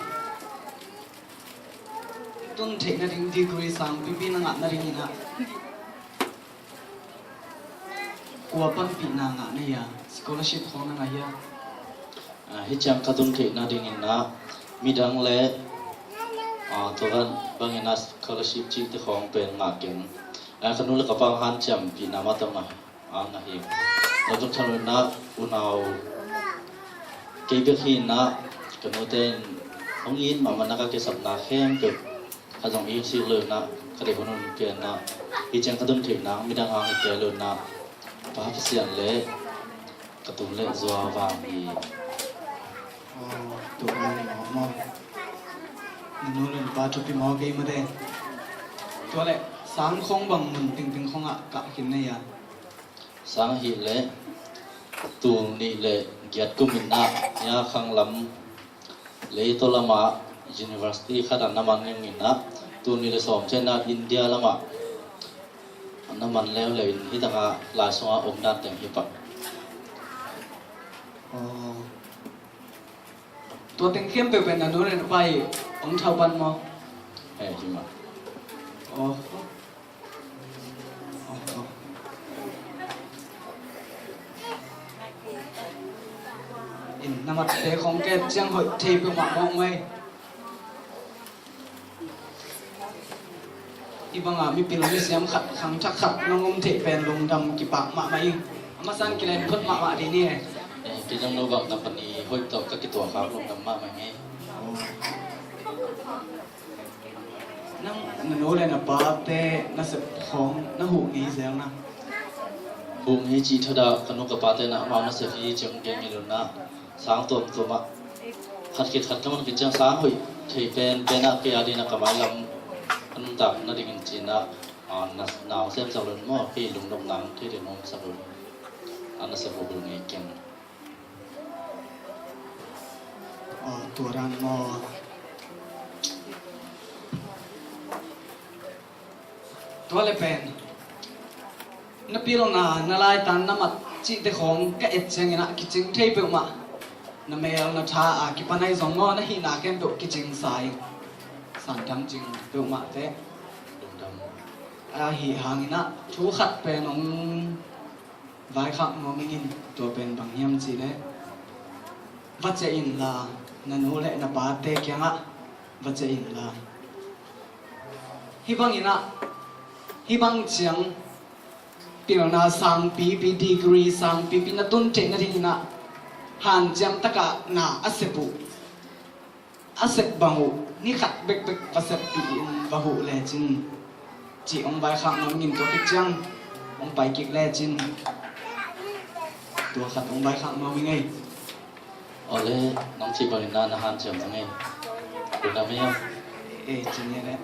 tun theih nading degree sangpipi na ngah nadingin ah kua panpihna ngah na hia? Scholarship khawng na ngah hia? Ah, hih ciang ka tun theih nadingin ah midang le, ah, tua bangin ah scholarship cihte khawng pen ngah keng. Ah, ka nu le ka pa hanciampihna mah tawh ngah a ngah hi. Tua tuk thanuamna unau kei bek hi in ah, ka nute in hong it mahmahna ka kisapna khempeuh khat zong it sik lo in ah, ka deih hunhun pian ah, hih ciang ka tun theihna midang hang hi kei lo in ah, Pa Pasian le ka tung le zua vang hi. Aw, tua ni maw? Na nu le na pa thupi maw kei mate? Tua leh sang khong bang mun tingting khong ah kah khin na hia? Sang ahih leh tul nih le giat kum in ah, hia khang lam, leitaw lamah university khat ah na man ning in ah, tul nih le sawm ciang ah India lamah na man leuleu in, hih tangah lai sungah om dan teng hi pah. Aw. Tua teng khempeuh pen na nu le na pa in hong thau pan maw? Eh, hi mah. Aw. Aw, aw. In na matte khong ka et ciang hoih thei peuhmah mawk mai. Hih bangah mipil misiam khat, khangthak khat nong om theih pen lungdam kipak mahmah ing. A masa in kilen phot mahmah ding ni e. Eh, kei zong no bang na pani hoih tawh ka kituak khak lungdam mahmah ing e. Nang na nu le na pate nasep khawng na huh ngei zel na? Huh ngei cih thadah ka nu ka pate na amau nasep hi ciang gen ngei lo na. Sang tuamtuam ah khat khit khat ka man khit ciang sang hoih thei penpen ah kei a dingin ah ka mailam a nuntak nadingin ci-in ah, ah, na, na hong semsak lo in maw, kei lungdamna hong thei ding hong sak lo in. A nasep uh huh ngei keng. Aw, tua dan maw? Tua le pen na pilna, na laitan, na mat cihte khawng ka et ciangin ah kicing thei peuhmah. Na mel na tha a kipan ahi zong maw, na hihna khempeuh kicing sa ing. Santham cing peuhmah teh. Ahi hangin ah thu khat pen hong vaikhak nuam ing in, tua pen bang hiam cih leh, va ciah inla, na nu le na pate kiangah va ciah inla. Hih bangin ah, hih bang ciang pilna sangpipi, degree sangpipi na tun theih nadingin ah hanciam takah na a sep uh, a sep bang uh, ni khat bekbek va seppih in va huh lecin, cih hong vaikhak nuam ing in, tua khit ciang hong pai kik lecin tua khat hong vaikhak nuam ing ei. Awle, nong cih bangin na, na hanciam zong ei. Lungdam ei. Eh, cin ei le.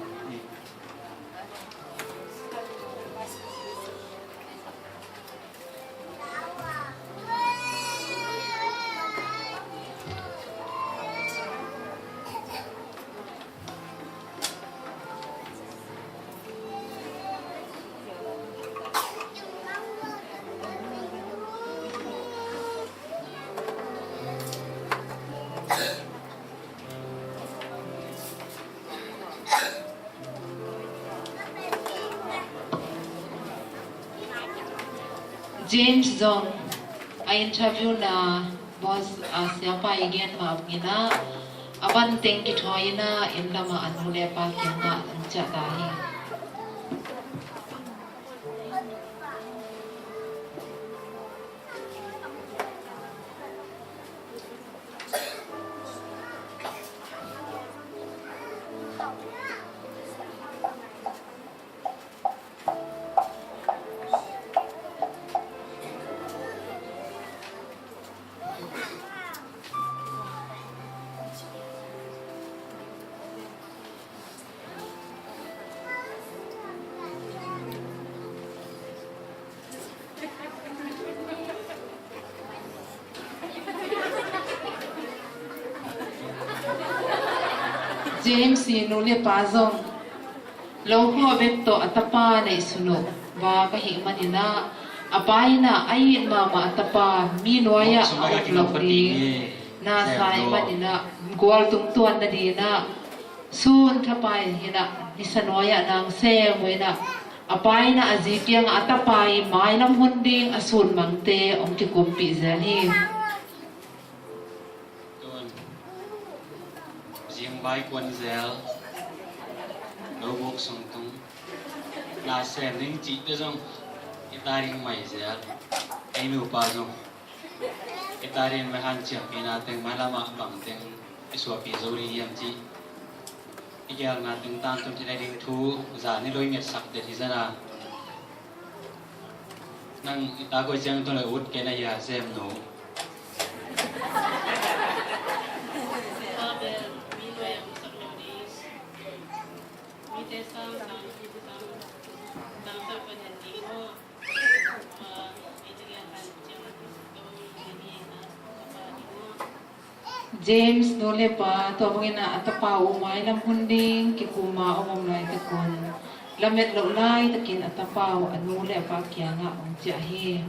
James zong a interview na boss, a siapa i gen mah bangin ah, a van teng kithawi in ah, inn lamah a nu le pa kiangah hong ciah ta hi. James i nu le pa zong lo khawh bek tawh a tapa neihsun uh vak ahih manin ah, a pa in ah a it mahmah a tapa mi nuai-ah a om loh ding na sa ahih manin ah, gual tungtuan nadingin ah, sun thapai hi-in ah, nisa nuai-ah nang sem uh in ah, a pa in ah a zi kiangah a tapa i mailam hun ding a sunmangte hong kikumpih zel hi. Tun, zing vai kuan zel, lo buk sung tung, na sem ding cihte zong i ta ding mai zel, ei nupa zong i ta ding mai. Hanciampihna teng mailamah bang teng i suahpih zo ding hiam cih i gelna teng tangtun thei ding thu zan i lo i ngetsak det hi zan a. Nang i ta koi ciang tun a ut kei na hia, Sem nu? James nu le pa, tua bangin ah a tapa uh mailam hun ding kikum a hong om laitak un, lamet loh laitakin a tapa uh a nu le a pa kiangah hong ciah hi.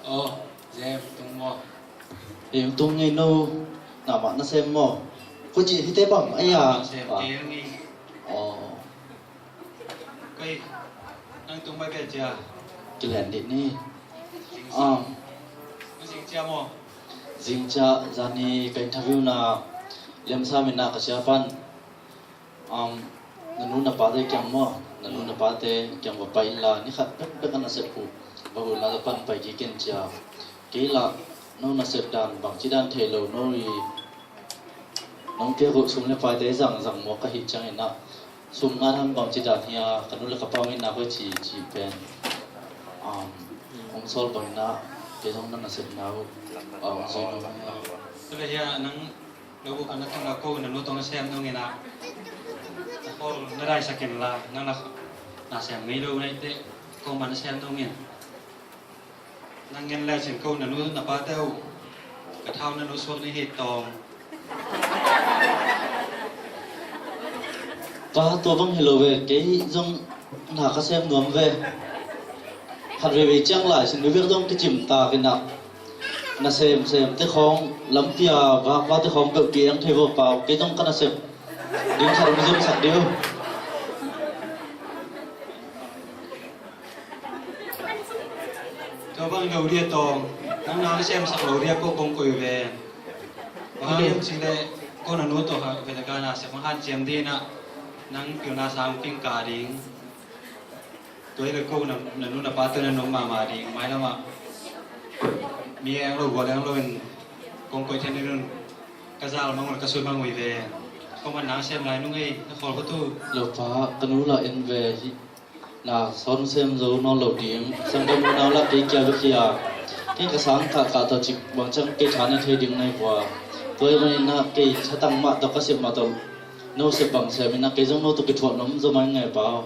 Aw, Jem, tung maw? Jem, tung ngei no. Nangmah na sem maw? Koi ci hite bang, ai ya. Sem kei ngei. Aw. Koi, nang tung mai bia cia. Kilen dih ni. Zing cia. Aw. Nang zing cia maw? Zing cia, zani ka interview na Liamsa min na ka cia pan. Um, na nu na pate kiang maw, na nu na pate kiang va pai inla, ni khat bekbek a nasep uh va huh inla, ka pan pai kik in cia. Kei lah no nasep dan bangci dan thei lo, no i nong piak uh sum le paite zangzang mawk ka hih ciangin ah, sum ngan hang bangci dan hi a, ka nu le ka pa hong itna koi ci ci pen, um, hong sawl bangin ah, kei zong na nasepna uh, um, zui no hi a. Tua le hi a, nang Lo buk a na tungah ko na nu tawh na sem nung in ah, a pawl na daisak inla, nang na, na sem ngei lo na hih teh, ko mah na sem nung in. Nang ngen lecin ko na nu na pate uh, ka thau na nu suak ni hi tawm. Pa, tua bang hi lo ve, kei zong na ka sem nuam ve. Khat veivei ciang lai sin mi bek zong kicim ta kei na. Na semsem te khawng lampi a vakvak te khawng peuh ki-eng thei vo, Pa aw. Kei zong ka nasep ding khat hong zom sak ding uh. Tua bang lo dia tawh, nang na semsak lo dia ko kong koih ve. Bang hang hiam cih leh ko na nu tawh kha vele ka nasep hong hanciam ding in ah, nang pilna sang kingkah ding. Tua hi leh ko na, na nu na pa tawh na nuam mahmah ding, mailam ah mi eng lo, gual eng lo in kong koih theih nading un ka zal mang uh, ka sui mang uh hi ve. Ko man na sem lai nung ei, na khawl khuatu. Lo pa, ka nu lah en ve hi. Na sawn sem zo nawn lo ding, sanggam unau lah kei kia bek hi a. Kei ka sang kah kah tawh cik bang ciang kei tha ne thei ding na hi pua. Tua hi manin ah kei thatang mah tawh ka sep mah tawh no sep bang sem in ah kei zong no tawh kithuah nuam zaw mah ing ei, Pa aw.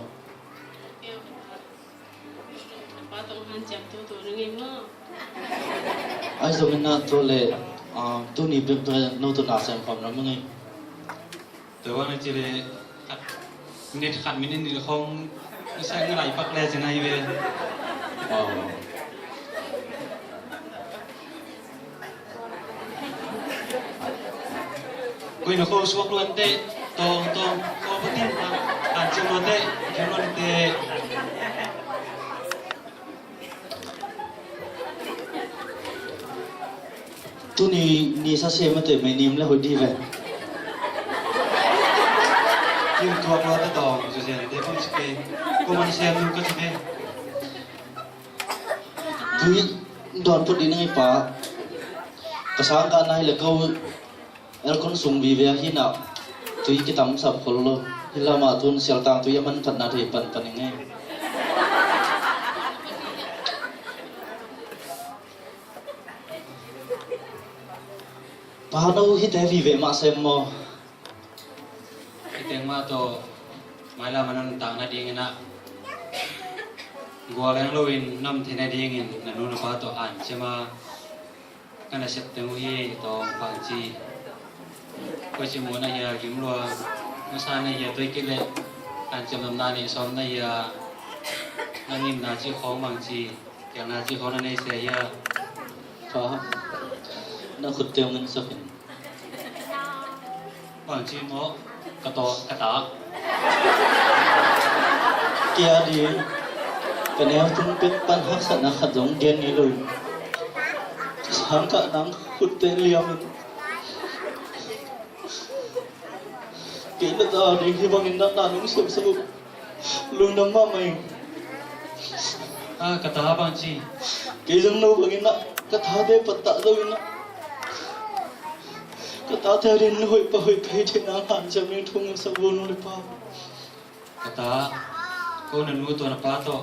Ahi zongin ah tua leh, ah, tuni bek bek no tawh na sem khawm nuam ing ei. Tua bang na cih leh khat minit, khat minit nih khawng na sem ngai pak leh cin ahi ve. Aw. Koi na kho suak luan teh, tawng tawng, kho patin, hanciam luan teh, hanciam luan teh. Tuni ni sa sem mate, mei nim le hoih dih ve. Kim tuak lo ta tawng, zu zen te pang sike. Ko man sem nu ka sike. Tui dawn phot dih nang ei, Pa. Ka sang kah nai le ko aircon sung vive a hi na. Tui kitam sap khol lo. Hi lamah tun sialtang tui a man phatna thei panpan ing ei. Pa, no hite vive mah sem maw? Hite mah tawh mailam a nuntak nadingin ah gual eng loin na om theih nadingin na nu na pa tawh hanciam a ka nasep teng uh hi tawh, Bangci. Koici mu na hia, gim lua masa na hia, tua hi kei leh hanciam nopna neih sawm na hia, na ngimna cih khawng, Bangci. Piakna cih khawng na nei se hia? Pa, na khutte hong ngiatsak in. Bangci maw? Ka taw, ka ta. Kei a ding ka neu tung pek pan haksatna khat zong gen ngei lo in, ka sang kah nang khutte liam in. Kei na ta ding hi bangin na, na nong semsak uh. Lungdam mahmah ing. Ah, ka ta, Bangci. Kei zong no bangin ah ka tate pattah zo in ah, ka tate a ding na hoih pah hoih pah hi theih nang hanciam ding thu ngetsak vo, nu le pa. Ka ta, ko na nu tawh na pa tawh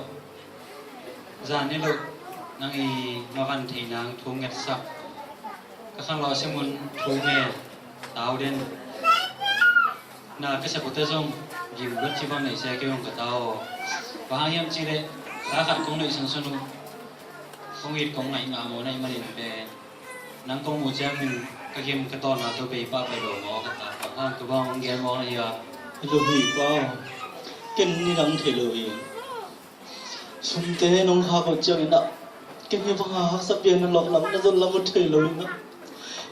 zan ni loh nang i mavan theih nang thu ngetsak. Ka khanglawh a sim un thu ngen tau den. Na ka sep uh teh zong gim luat ci bang neih se kei hong, ka ta aw. Bang hang hiam cih leh ta khat kong neih sunsun uh kong it kong ngaih ngah maw na hih manin pen, nang kong muh ciangin ka gim ka tawlna tawh bei pah pai lo maw, ka ta. Bang hang tua bang hong gen maw na hia? Hi lo hi, Pa aw. Ken nidang thei lo hi. Sumte nong khak uh ciangin ah, kei mi banga haksa pian na lawk lam na zon lam uh thei lo in ah,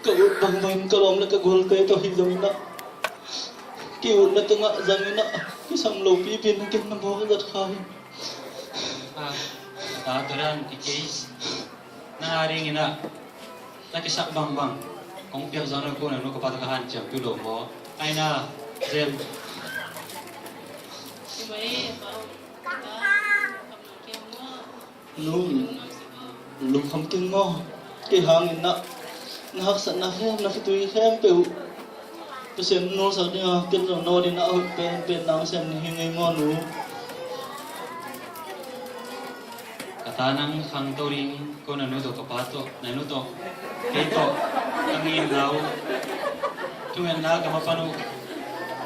ka ut bangbang in ka lawm le ka gualte tawh hi zongin ah, kei utna tungah zang in ah, kisam lo pipi in ah ken na mawk zat kha hi. Ah, ta tua dan i kei na dingin ah na kisak bangbang kong piak zong na, ko na nu ka pa tawh ka hanciam peuh lo maw? Ai na, Zen. Nu, lungkham keng maw? Kei hangin ah na haksatna khempeuh, na khitui khempeuh Pasian nolsak ding a, ken zong no ding a hoih penpen nang sem na hi ngei maw, nu? Ka ta, nang khangto ding ko na nu tawh ka pa tawh, na nu tawh kei tawh ka ngim lau. Thungetna ka mapan uh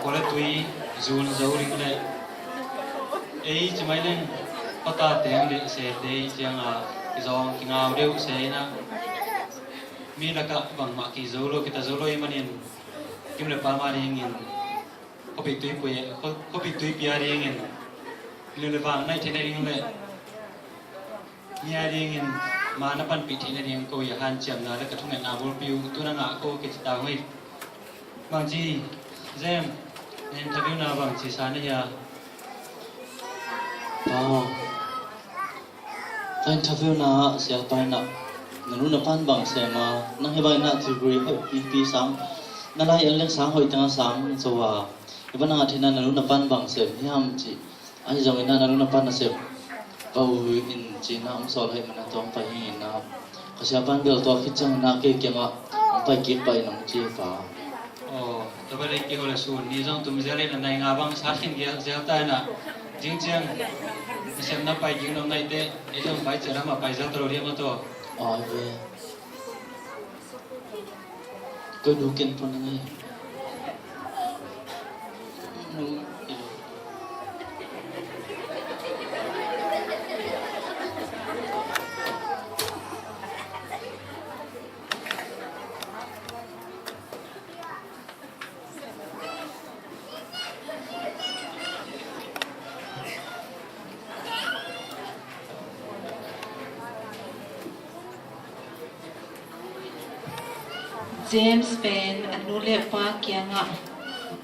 kua le tui zun zo ding le ei ci mai leng, pata teng le sete cianga kizawng kingau deuh se in ah, mi lakah bangmah kizo lo, kita zo lo i manin, kim le pa mah dingin Khuapi tuipui, khua-, khuapi tuipi a dingin, lulevang naih theih nading le mi a dingin ma na panpih theih nading ko i a hanciamna le ka thungetna bulpi uh tu na ngah ko kici ta uh hi. Bangci, Jem, na interview na bangci sa na hia? Aw. Ka interview na ah siapa in ah na nu na pan bang sem a, nang hi bang in ah degree hoih pipi sang, na lai en leng sang hoih teng a sang zo a, hi bang nang a theihna na nu na pan bang sem hiam cih. Ahi zongin ah na nu na pan na sem va uh in ci-in ah hong sawl ahih manin ah tua hong pai hi in ah, ka siapa in bel tua khit ciangin ah kei kiangah hong pai kik pah in hong ci hi pa. Aw, tua bel ei kei hole sun ni zong tum zel in a nai nga bang sat khin zel ta in ah, zing ciang nasem na pai kik nop naite ei zong pai ciang lamah pai zel ta lo diam a tua. Aw, ve. Koi nu ken pon ngai. James pen a nu le pa kiangah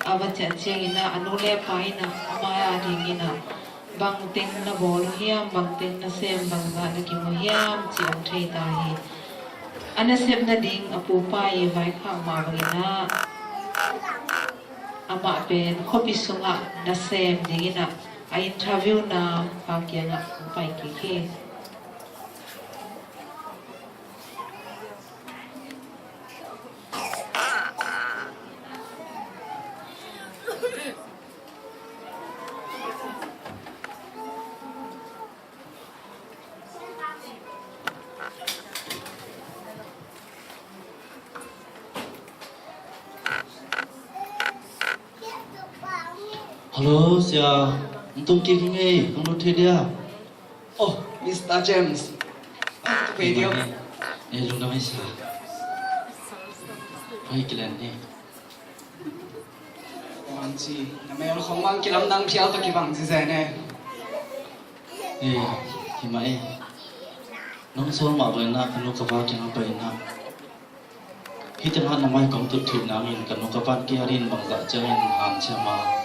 a va ciah ciangin ah a nu le pa in ah amah a dingin ah bangteng na bawl uh hiam, bangteng na sem, bangzah na kim uh hiam cih hong thei ta hi. A nasep nading a pupa i vaikhak mah bangin ah amah pen khuapi sungah nasem dingin ah a interview na pa kiangah hong pai kik hi. Hello, sia. Hong tung kik hi ngei, hong lut thei dia? Oh, Mister James. Ah, ka pei diam. Eh, lungdam ei sia. Hoi, kilen ni. Bangci, na mel khong bang kilamdang phial tawh kibang zizen e. Eh, hi mah e. Nong sawl mah bangin ah ka nu ka pa kiangah pai in ah, hih tengah na mai kong tut theih nangin ka nu ka pan kei a dingin bangzah ciangin hanciam a,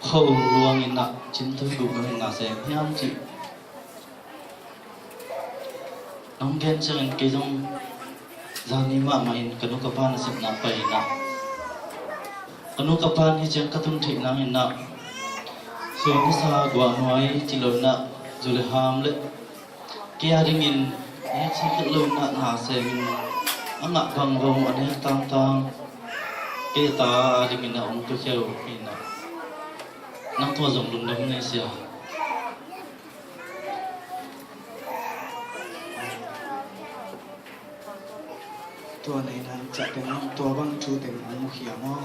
khualuang in ah cintui guh nangin na sem hiam cih. Nong gen ciangin kei zong zani mahmah in ka nu ka pa nasepna pai in ah, ka nu ka pan hih ciang ka tun theih nangin ah, suan nisa guah nuai ci lo in ah, zu le ham le kei a dingin a heksak het lo in ah na sem in, a ngah bang bang a nek tangtang kei ta a dingin ah hong piakhia uh hi in ah, nang tua zong lungdam nei sia. Tua nei nang ciah teng tua bang thu teng hong mukhia maw?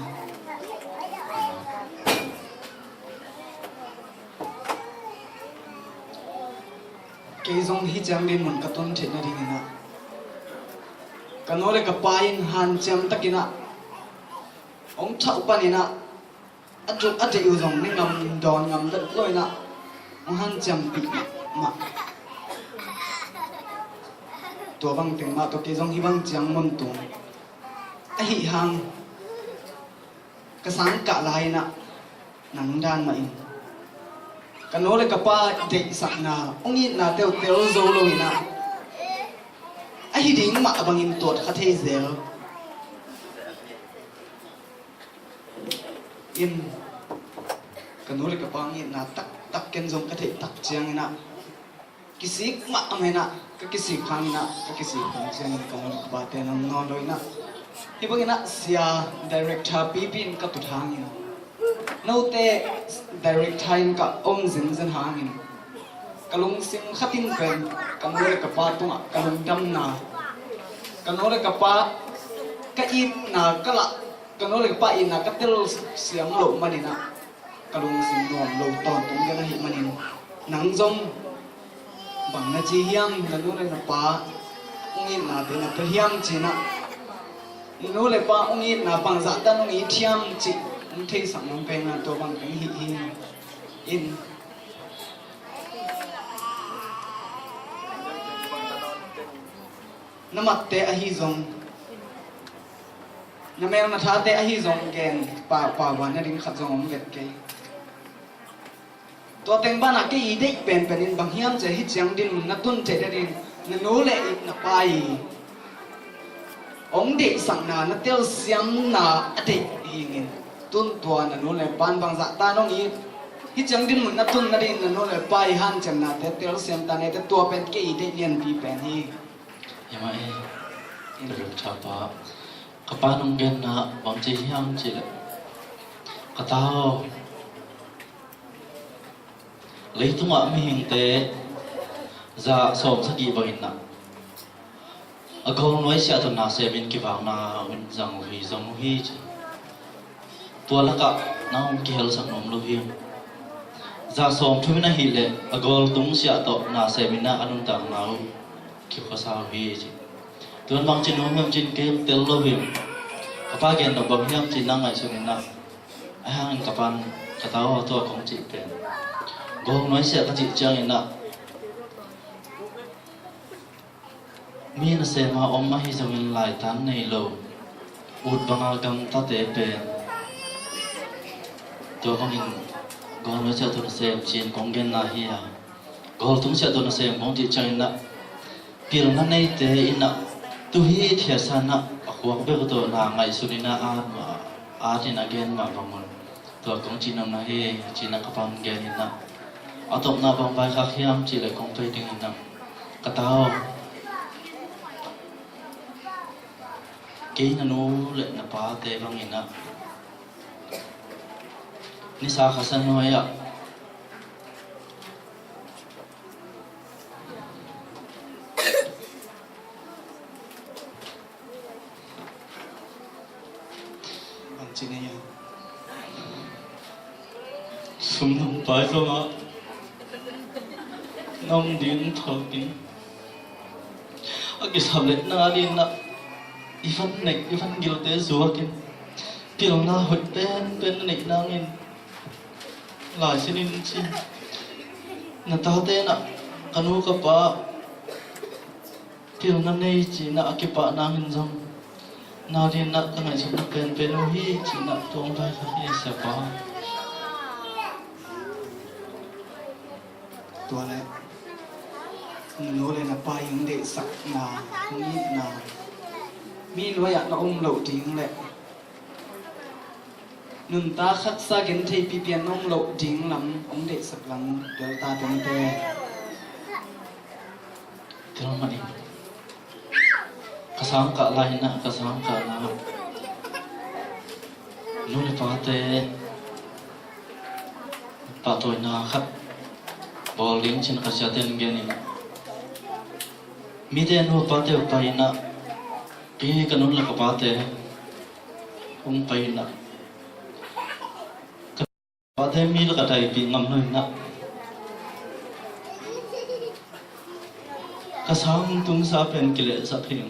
Kei zong hih ciang dinmun ka tun theih nadingin ah ka nu le ka pa in hanciam takin ah hong thah uh panin ah a deih uh zong ne ngam, dawn ngam vet lo in ah hong hanciampih mah. Tua bang teng mah tawh kei zong hih bang ciang mun tung ahih hang ka sang kah lai in ah nang dan mah in ka nu le ka pa deihsakna hong itna teutel zo lo in ah ahi ding mah bangin tuat kha thei zel. In ka nu le ka pa hong itna taktak ken zong ka theih tak ciangin ah kisik mahmah in ah ka kisik hangin ah ka kisik hang ciangin ka nu le ka pate nang nawn lo in ah hih bangin ah sia director pipi in ka tut hangin note director in ka om zenzen hangin ka lungsim khatin pen ka nu le ka pa tungah ka lungdamna, ka nu le ka pa ka itna ka lah, ka nu le ka pa itna ka tel siam loh manin ah ka lungsim nuam lo tawntung gen ahih manin nang zong bang na ci hiam, na nu le na pa hong itnate na tel hiam ci-in ah, na nu le pa hong itna bangzah tan hong it hiam cih Hong theisak nong pen a tua bang teng hi hi. In na matte ahi zong, na mel na thate ahi zong gen pau pau a na ding khat zong om vet kei. Tua teng banah kei i deih penpen in bang hiam cih leh hih ciang dinmun na tun theih nading na nu le i na pa i hong deihsakna na telsiamna a deih hi ing. Tun tua na nu le pa in bangzah ta nong it, hih ciang dinmun na tun nading na nu le pa i hanciamnate telsiam ta nete, tua pen kei i deih lianpi pen hi. Hi mah e. Ka riltha pa, ka pa nong genna bang ci hiam cih leh, ka ta aw, leitungah mihingte za sawm sagih bangin ah a gawl nuaisiah tawh na semin kivakna in zang uh hi, zang uh hi ci. Tua lakah nang hong kihelsak nuam lo hiam? Za sawm thumin ahih leh a gawl tungsiah tawh na semin ah a nuntakna uh kikhuasa uh hi ci. Tuan bang ci nuam hiam cin kem tel lo hiam? Ka pa gen lo bang hiam cin nang ngaihsun in ah. Ahi hangin ka pan ka ta aw, tua kong cih pen gawl nuaisiah ka cih ciangin ah mi nasem a om ahi zongin laitan nei lo ut banga gamtate pen tua bangin gawl nuaisiah tawh nasem cin kong genna hi a, gawl tungsiah tawh nasem kong cih ciangin ah pilna neite in ah tuhi thiatsa in ah a khuak bek uh tawh na ngaihsun in ah at mah, at in ah gen mah bang un. Tua kong cih nopna hi ci-in ah ka pan gen in ah a tawpna bang vaikhak hiam cih leh kong pai ding in ah ka ta aw, kei na nu le na pate bangin ah nisa kha sa nuai ah bang ci na hiam? Sum nong pai zongah nong din thawkin a kisam leh na din ah i van nek i van gilte zuakin pilna hoih penpen na neih nangin lai sinin ci. Na tate in ah ka nu ka pa pilna nei ci-in ah a kipah nangin zong na din ah ka ngaihsutna penpen uh hi ci-in ah tua hong vaikhak hi, siapa. Tua leh na nu le na pa i hong deihsakna, hong itna, mi nuai-ah na om loh ding le nuntak haksa genthei pipian na om loh ding lam hong deihsak lam bel ta tengte. Tel mah in ka sangkah lai-in ah, ka sangkahna nu le pate pahtawina khat bawl ding ci-in ka siate in gen in ah, mite nu pate uh pai in ah, kei ka nu le ka pate hong pai in ah, ka pate mi lakah daipih ngam lo in ah, ka sang tungsa pen kilehsak hi.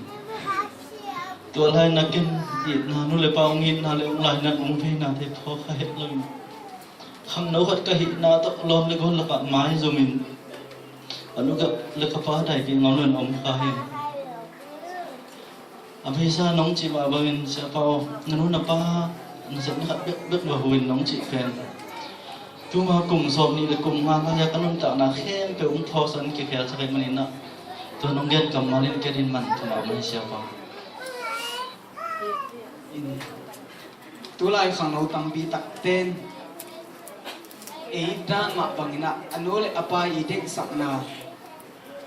Tua lai-in ah ken itna, nu le pa hong itna le hong lainat hong veinate phawk kha het lo in, khangno khat ka hihna tawh lawm le gual lakah maizumin a nu le ka pa daipih ngam lo in om kha hi. A beisa nong cih mah bangin, siapa aw, na nu na pa nasepna khat bekbek va hu in nong cih pen tuma kum sawmnih le kum nga lai-a ka nuntakna khempeuh hong phawksak in kikhel sak ahih manin ah, tua nong gen kammal in ka din man thumah mah hi, siapa. In, tulai khangno tampi takte in ei dan mah bangin ah a nu le a pa i deihsakna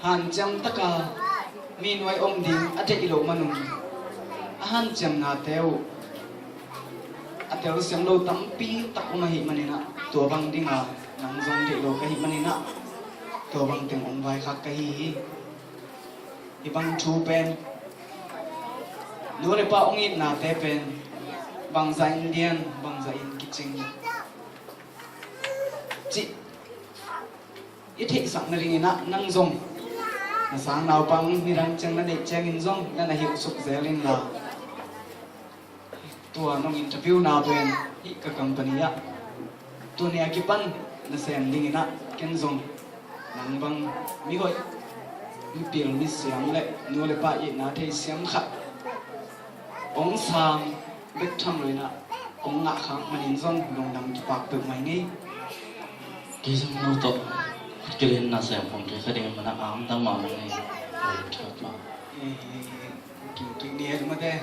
hanciam taka mi nuai om ding a deih loh manun a hanciamnate uh a telsiam lo tampi tak om ahih manin ah, tua bang dinga nang zong deih lo ka hih manin ah tua bang teng hong vaikhak ka hi hi. Hih bang thu pen nu le pa hong itnate pen bangzah in lian, bangzah in kicing cih i theihsak nadingin ah nang zong na sang naupang nidang ciang na neih ciangin zong na na hilh suk zel inla, Tua nong interview na pen hih ka company ah tuni a kipan nasem dingin ah ken zong nang bang mihoih, mipil misiam le nu le pa itna thei siam khat hong sam bek tham loin ah hong ngah khak manin zong lungdam kipak peuhmah ing ei. Kei zong no tawh khat kelen nasem khong kei kha ding man a, a amtak mahmah ing ei. Oi, Topa. Eh, eh, eh, kim kim ni he mate.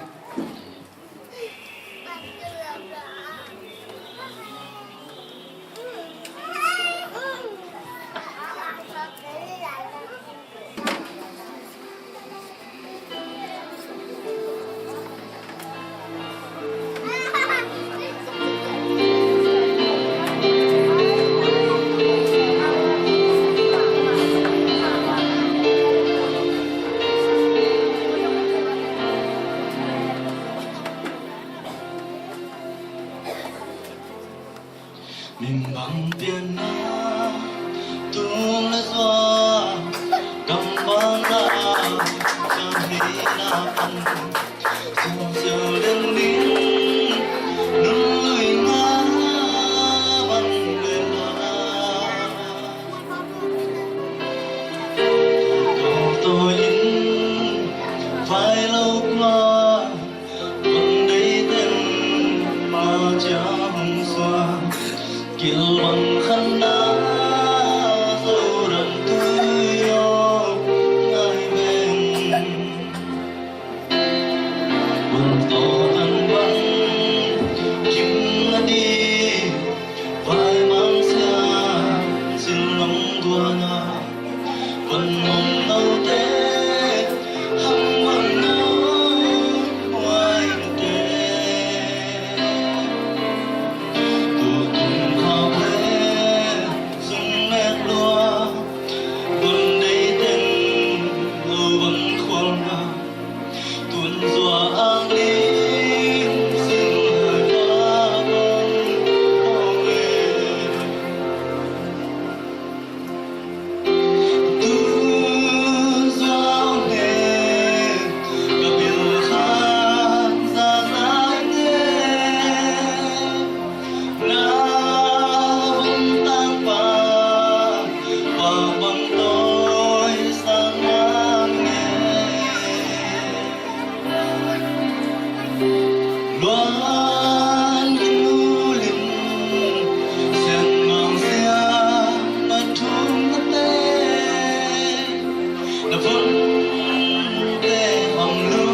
Min bang pianna tung le zua, kam bang la, kam hei na pan, sung siu den ding, nun lui nga bang le la. Kau tawi in vai lo kua, van dei teng ma cia hong sua. Kilbang khanna Zoram tui aw ngai veng. Bul tawh tan bang kim a di, vai mang sia sil nong guana. Van mong note, hang van na huai nute. Tukum khau pen sung mek lua, van dei teng lo van khualna. Tun zua ang ling sing lai va bang ong e. Tun zua ong e, ka bil khan za za ong e. Na vun tang pa, pa bang tawi sang mang e. Luan lim nu lim, sian mang sian na thum na te, na vun te om lu.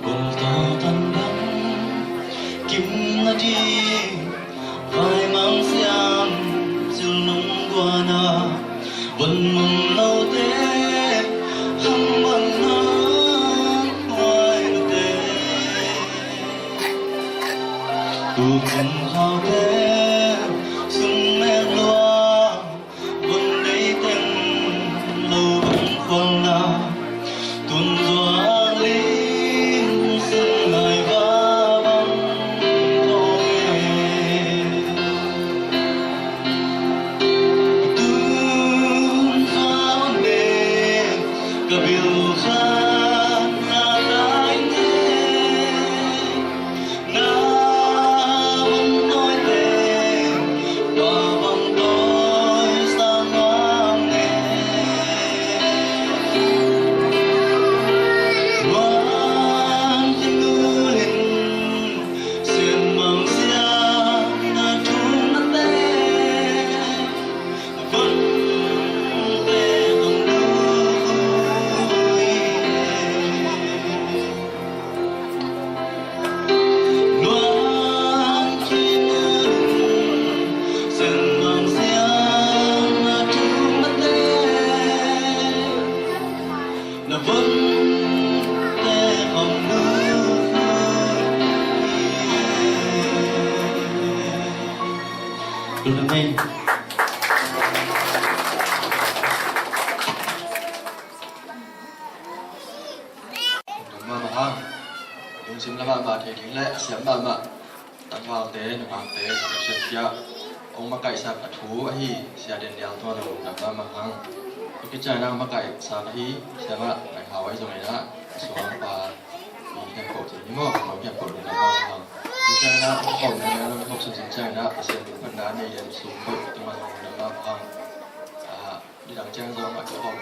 Bul tawh tan bang kim na di, vai mang siam sil nong guana. Van mong note, hang bang na huai nute. Tukum khau te sung mek lua, van dei teng lo van khualna. Tun zua ang ling sing lai va bang ong e. Tun zua ong e, ka bil khan na tai ne. Na hun noi te Amen. Lungdam mahmah hang. Lungsim le mahmah thei ding le a siam mahmah tangvalte, nungakte, sia sia sia hong makaihsak a thu ahi Sia Daniel tungah lungdam mahmah hang. Tua khit ciangin a makaihsak ahi Sia Mah Ngai Hau ahi zongin a, a suangpa mi khempeuh ci ni maw, a suang khempeuh lungdam mahmah hang. Tua ciangin a hong khawm na na hong khawm sunsun ciangin a Pasian phatna nei den sum peuh tungah lungdam mahmah hang. Ah, nidang ciang zong a kihawm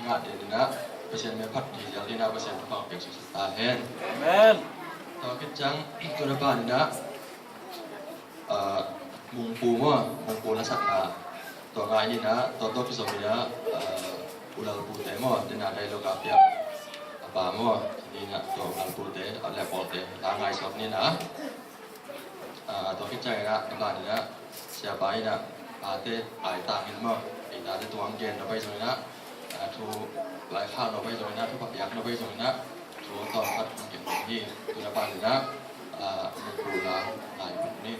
ngah den in a, Pasian min phat ding zial in a, Pasian thupha piak suksuk ta hen. Amen. Tua khit ciang, tuna pan in a, ah, Mungpu maw, Mungpu lasakna. Tua ngai in a, tua tua kizom in a, ah, U Lalpute maw, tena dai lo ka piak a pa maw, in a, tua U Lalpute, a le pawlte, la ngai suak in a. Ah, tua khit ciangin ah, a ban in ah, siapa in ah, pate aitang in maw, ei tate tuang gen nop ahi zongin ah, ah, thu laikhak nop ahi zongin ah, thu pha piak nop ahi zongin ah, thu tawm khat hong gen hi. Tun a ban in ah, ah, Mungpu la lai buk ni.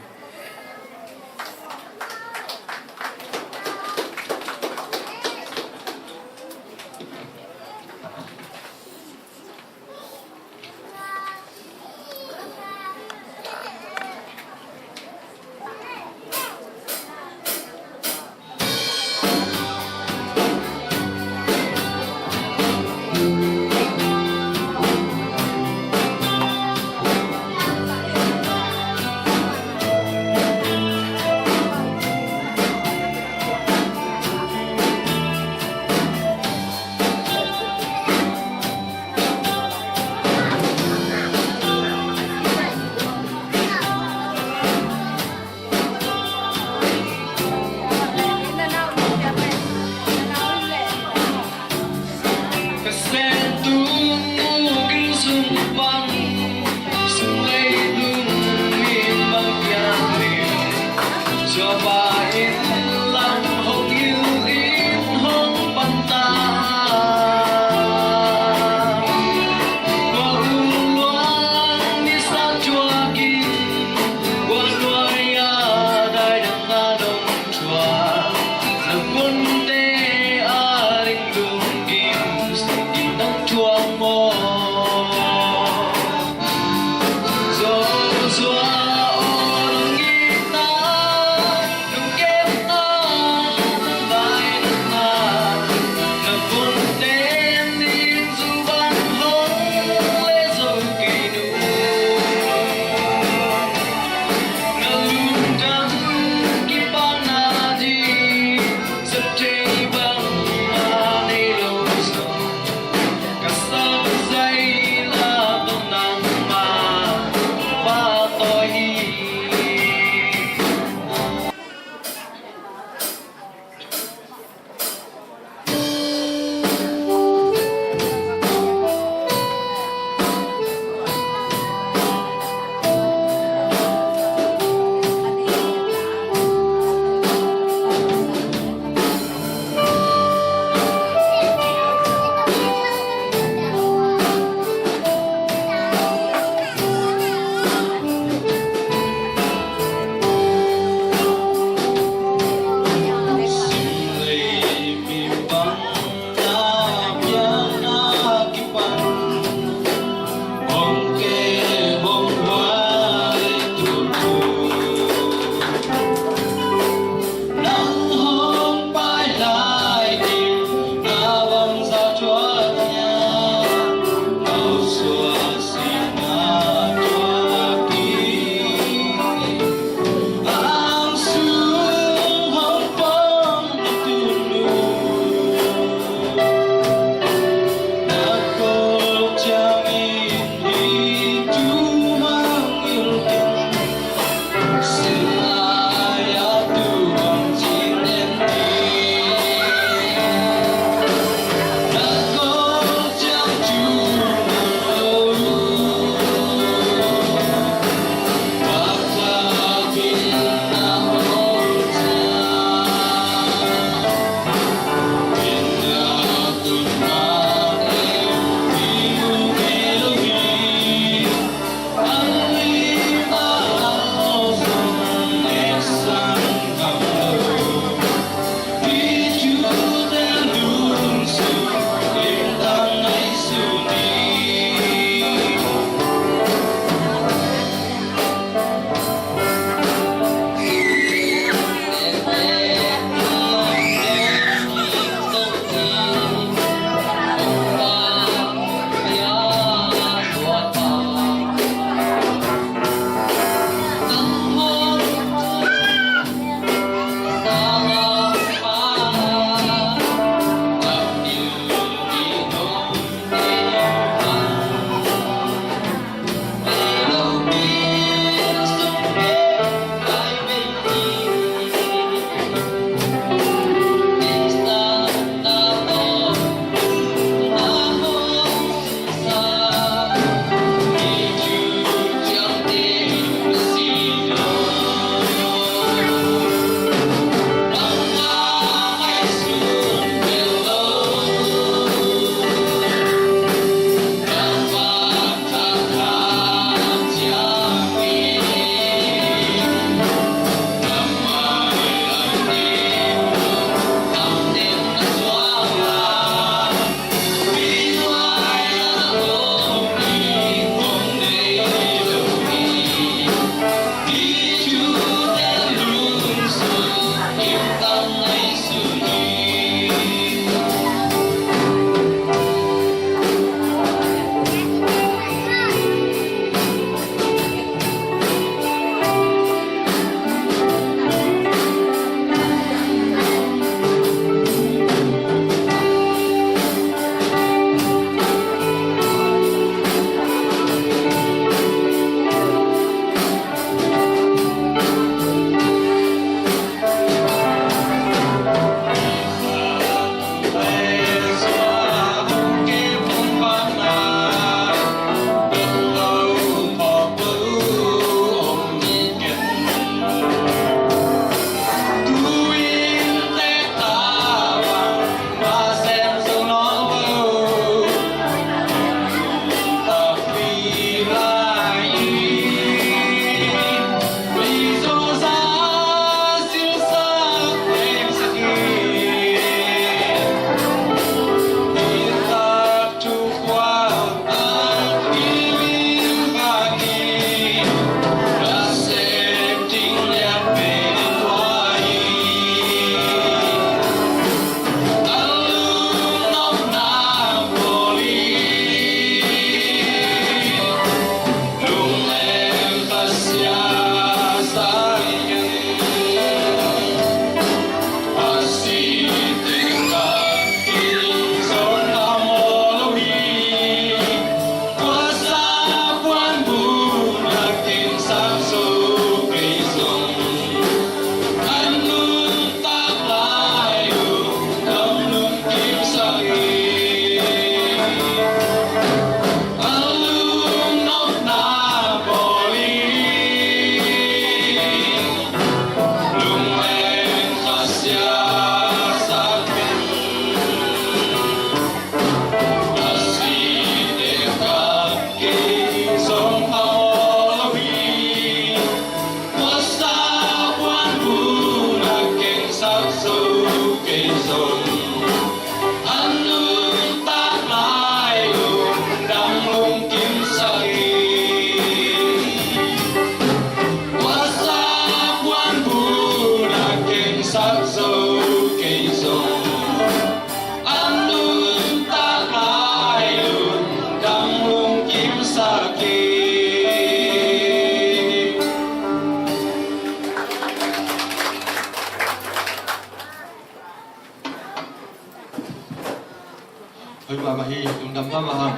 Hoih mahmah hi, lungdam mahmah hang.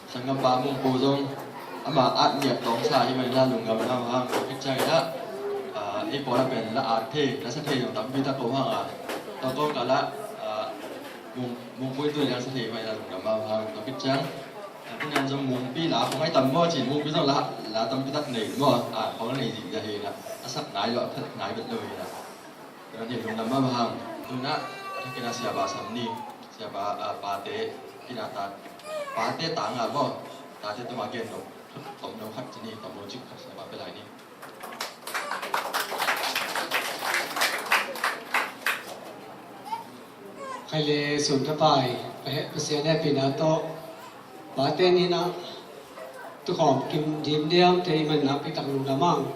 Sanggampa Mungpu zong ama at niat tawngsa hi manin ah lungdam mahmah hang. Tua khit ciangin ah, ah, ei pawl a pen la at thei, la sa thei zong tampi tak om hang a. Tua kawngkal ah, ah, Mung, Mungpu in tu liang sa thei manin ah lungdam mahmah hang. Tua khit ciang, ah, tu liang zong Mungpi la khong ai tam maw ci, Mungpi zong la, la tampi tak nei maw, ah, khong nei zihziah hi in ah, a sak nai lo, a phet nai vet lo hi in ah. Tua hi lungdam mahmah hang. Tu in ah, a thakin ah Siapa sam ni, Siapa, ah, pate, ina ta, pate tanga maw, tate tuma gen lo, tomno khat ci ni, tomno cik khat Siapa pia lai ni. Khai le sun thapai, Pasian hehpihna tawh, pate ni in ah, tukhawm kim dimdiam te i man nakpi tak lungdam hang.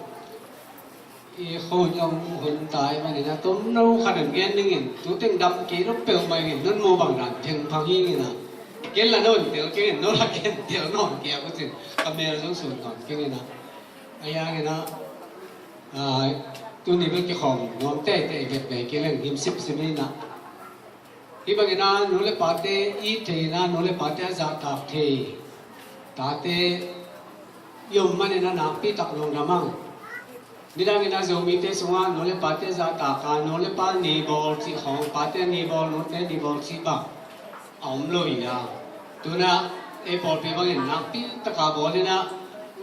I khawng zong hun tai manin ah tomno khat in gen dingin, tu teng dam kei lo peuhmah in, non mu bang dan thengphang hi in ah. Ken la non tel keng in, non la ken tel non kei a kucin, ka mel zong sun non keng in ah. A yang in ah, ah, tuni bel kikhawm nuam teitei vet vei kei leng him sipsip in ah. Hih bangin ah nu le pate it thei in ah, nu le pate a zahtak thei tate i om manin ah nakpi tak lungdam hang. Nidangin ah Zomite sungah nu le pate zahtak a, nu le pa ni bawl cih khawng, pate ni bawl, nute ni bawl cih bang a om lo hi a. Tu in ah ei pawlpi bangin nakpi taka bawl in ah,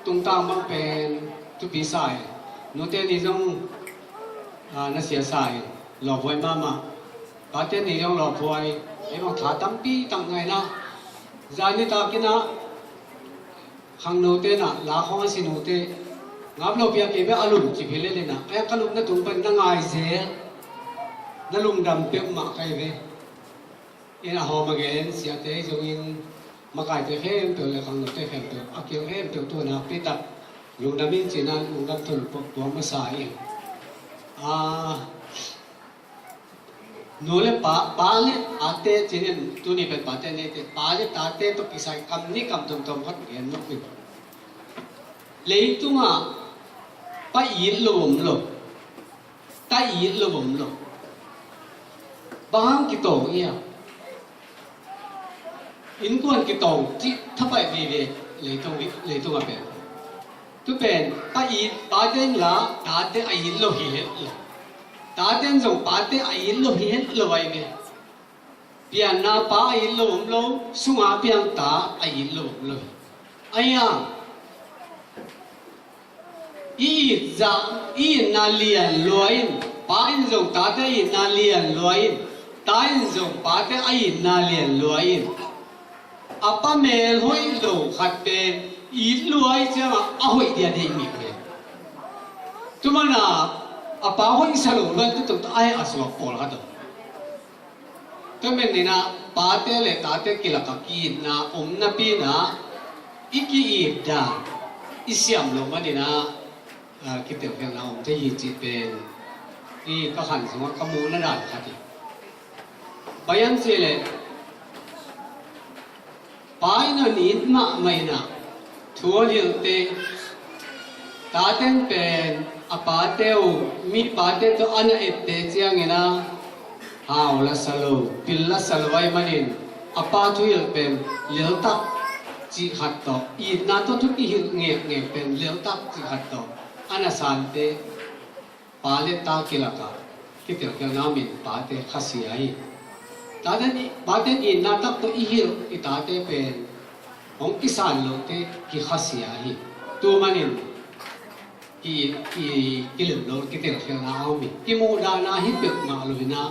tungtang bang pen thupi sa hi. Nute ni zong, ah, na sia sa hi, lawphuai mahmah. Pate ni zong lawphuai, ei bang tha tampi tak ngah in ah, zan nitak in ah khangnote in ah la khawng a si nute, ngap lo pia kei beh a lum ci phi lel in ah, a yang ka lupna tung pan na ngai zel, na lungdam peuhmah ka hi ve. In a hawm a gen siate zongin, makaite khempeuh le khangnote khempeuh, a kil khempeuh tu nakpi tak lungdam in ci in ah lungdam thon puak masa in. Ah, nu le pa, pa le tate ci in, tuni pen pate ni te, pa le tate tawh kisai kam ni kam tomtom khat gen nuam ing. Leitungah pa it lo om lo, ta it lo om lo. Bang hang kitawng i a, innkuan kitawng cih thapai vive leitung, leitung a pen. Tu pen, pa it, pate in la, tate a it lo hi het lo. Tate in zong pate a it lo hi het lo ahi ve. Pianna pa a it lo om lo, sunga piang ta a it lo om lo hi. Ahi a, i it zah, i itna lian lua in, pa in zong tate itna lian lua in, ta in zong pate a itna lian lua in. A pa mel hoih lo khat pen it lua i ciangah a hoih dia deih mi pen. Tu mana a pa hoih sa lo luan tu tuk ta ai a suak pawl khat om. Tua manin ah pate le tate kilakah ki-itna om napi in ah i ki-it dan i siam loh manin ah, ah, kitelkhialhna om thei hi cih pen i ka khan sungah ka muhna dan khat hi. Bang hiam cih leh pa in a it mahmah in ah thu a hilhte, taten pen a pate uh, mi pate tawh a na ette ciangin ah hau la sa lo, pil la sa lo ahih manin a pa thuhilh pen leltak cih khat tawh, itna tawh thu kihilh ngekngek pen leltak cih khat tawh a na sante, pa le ta kilakah kitelkhialhna om in pate khasia hi. Taten, paten itna tak tawh i hilh i tate pen hong kisan lote kikhasia hi. Tu manin ki, ki, kilem lo kitelkhialhna a om hi. Kimuhdahna hi peuhmah lo in ah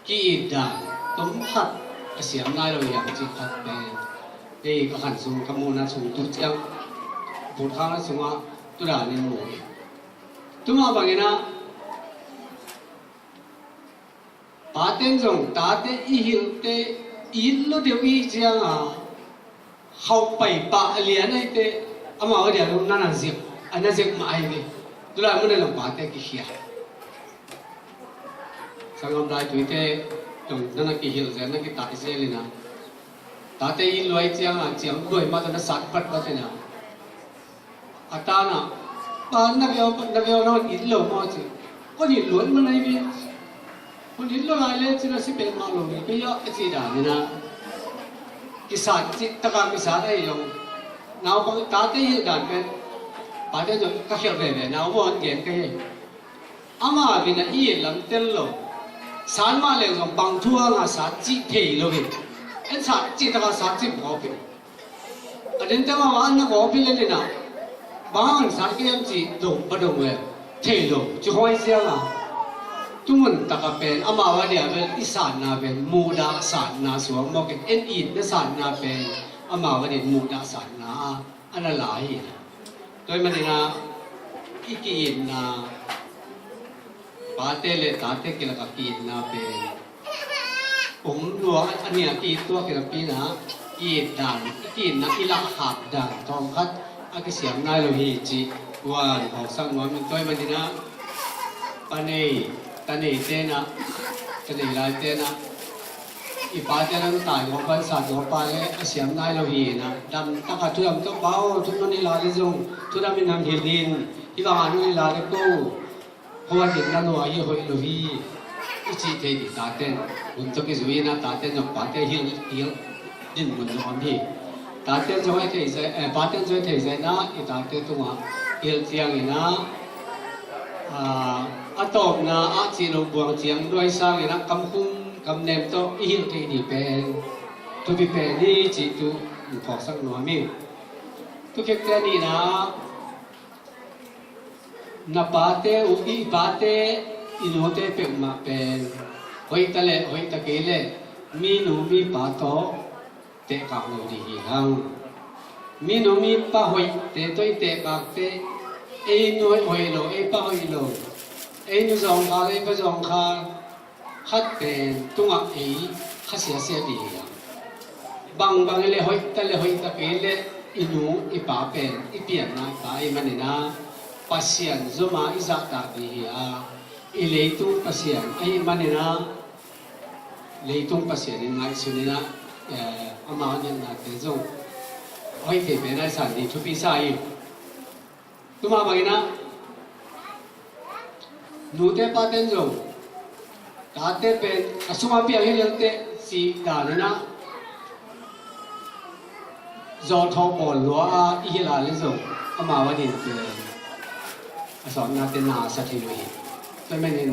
ki-it dan tom khat a siam nai lo hiam cih khat pen ei ka khan sung ka muhna sung tu ciang putkhakna sungah tu danin mu hi. Tu mah bangin ah paten zong tate i hilhte it lo deuh i cianga khauh pai pah a lian ahite amau a dia dong na na zek, a na zek mah ahi ve. Tulai mun a zong pate kikhia. Sanggam lai tuite zong na na kihilh zel, na kitaih zel in ah tate it lua i cianga ciang duai mah tawh na sat patpat in ah a tan ah, "Pa, na veu, na veu na hon it lo maw?" ci. "Hon it luat man ahi ve. Hon it lo lai le ci na si pek mah lo ve kei ah," a ci dan in ah Kisat cih taka kisat ahi zong, naupang tate hilh dan pen pate zong ka khialh veve, nau maw, an gen ka hi. Ama vin a i it lam tel lo. Sat mah leng zong bang thu hanga sat cih thei lo hi. En sat cih taka sat cih mawk hi. A den teng a an na gawp hi le lina, bang hang sat ka hiam cih dong pa dong ve, thei lo ci huai siang a. Tumun taka pen amau a dia vel i satna pen muhdah satna suak mawk in, en itna satna pen amau a dia muhdah satna a, a na la hi. Tua hi manin a i ki-itna, pate le tate kilak a ki-itna pen om lua a nia, ki-it tua kinapi na, ki-it dan, ki-itna i lahkhak dan tawm khat a kisiam nai lo hi cih kuan hawksak nuam in. Tua hi manin a, pa nei, ta nei tena, ta nei lai tena, i pate nan tai ngawpa, sat ngawpa le a siam nai lo hi na, dam taka thudam tawh, pa aw, thu non hi lai le zong thudam in hong hilh in, hi bang a non hi lai le ko, huan in na lua hi, hoih lo hi, i cih thei ding taten. Hun tawh kizui in a taten zong pate hilh, hilh ding mun zong om hi. Taten zong a thei zai, eh, paten zong a thei zai na, i tate tungah hilh ciangin a, ah, a tawpna ah cih lo buang ciang duai sangin a kamkhum kamnem tawh i hilh thei ding pen thupi pen hi cih tu hong phawksak nuam hi. Thukhente a nihna, na pate uh, i pate, i nute peuhmah pen hoih ta le hoih ta kei le, mi nu mi pa tawh tehkak lo ding hi hang. Mi nu mi pa hoihte tawh i tehkakte, ei nu hoih lo, ei pa hoih lo, ei nu zawngkhal, ei pa zawngkhal, khat pen tungah ei khasia sia ding hi hang. Bangbang i le hoih ta le hoih ta kei le, i nu i pa pen i pianna i pa ahih manin a, Pasian zoma i zahtak ding hi a, i leitung Pasian ahih manin a, leitung Pasian in ngaihsun in a, eh, ama ngetnate zong hoih thei pen a i san ding thupi sa hi. Tuma bangin a, nute paten zong tate pen ka sungah piang hi lel teh cih dan in a, zawhthawh bawl lua a i hilh a le zong amau a ding pen a sawtnate na sa thei lo hi. Tua manin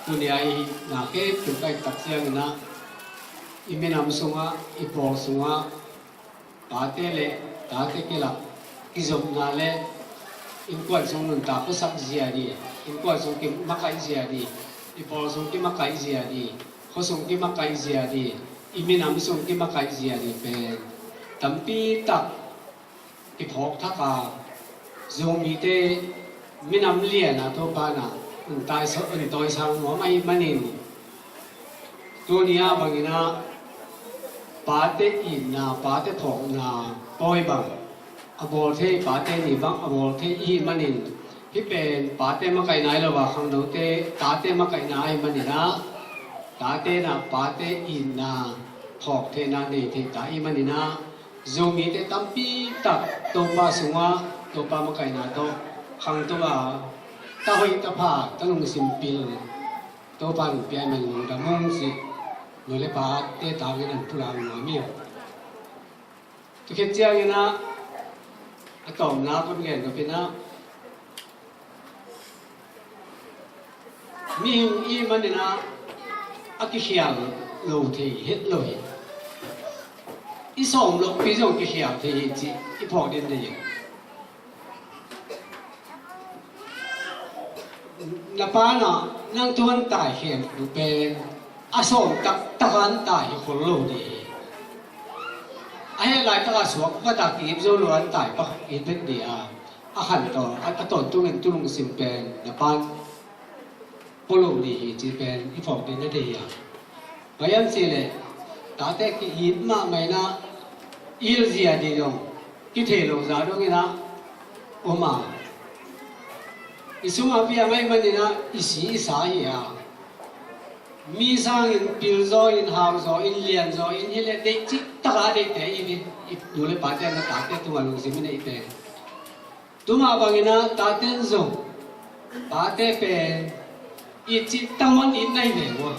tuni a i na khempeuh ka i tak ciangin a, i minam sungah, i pawl sungah, pate le tate kilak kizopna le innkuan sung nuntak khuasak zia ding, innkuan sung kimakaih zia ding, i pawl sung kimakaih zia ding, khua sung kimakaih zia ding, i minam sung kimakaih zia ding pen tampi tak kiphawk thak a, Zomite minam lian a Topa na, un tai sa, un tawisang nuam ahih manin, tuni a bangin a, pate itna, pate phawkna pawi bang a bawl thei, pate ni bang a bawl thei i hih manin, hih pen pate makaihna hi lo a, khangnote tate makaihna ahih manin a, tate na pate itna phawk theihna nei thei ta i hih manin a, Zomite tampi tak Topa sungah, Topa makaihna tawh khangto a, ta hoih ta pha, ta lungsim pil, Topa in hong pia ahih manin lungdam ung cih nu le pate tangin an pulak nuam hi. Tua khit ciangin a, a tawpna kong gen nop in a, mihing i hih manin a, a kikhial lo thei het lo hi. I sawm lohpi zong kikhial thei hi cih i phawk den ding hi. Na pa na, nang thu an tai khempeuh pen a sawm taktak an tai hi khol lo ding hi. A heh laitak a suak khat a ki-ip zo lo an tai pakhat ki-ip bek ding a, a khan tawh a, a tawntung in tu lungsim pen na pa pua lo ding hi cih pen i phawk ding na deih hi a. Bang hiam cih leh tate ki-it mahmah in a, i hilh zia ding zong kithei lo zah dongin a om a, i sungah piang ahih manin a, i si i sa hi a, mi sangin pil zaw in, hau zaw in, lian zaw in, hi leh deih cih tak a deihte i, i, i nu le pate na tate tungah lungsim i neih pen. Tuma bangin a taten zong pate pen it cih tak mah in it nai ve ua.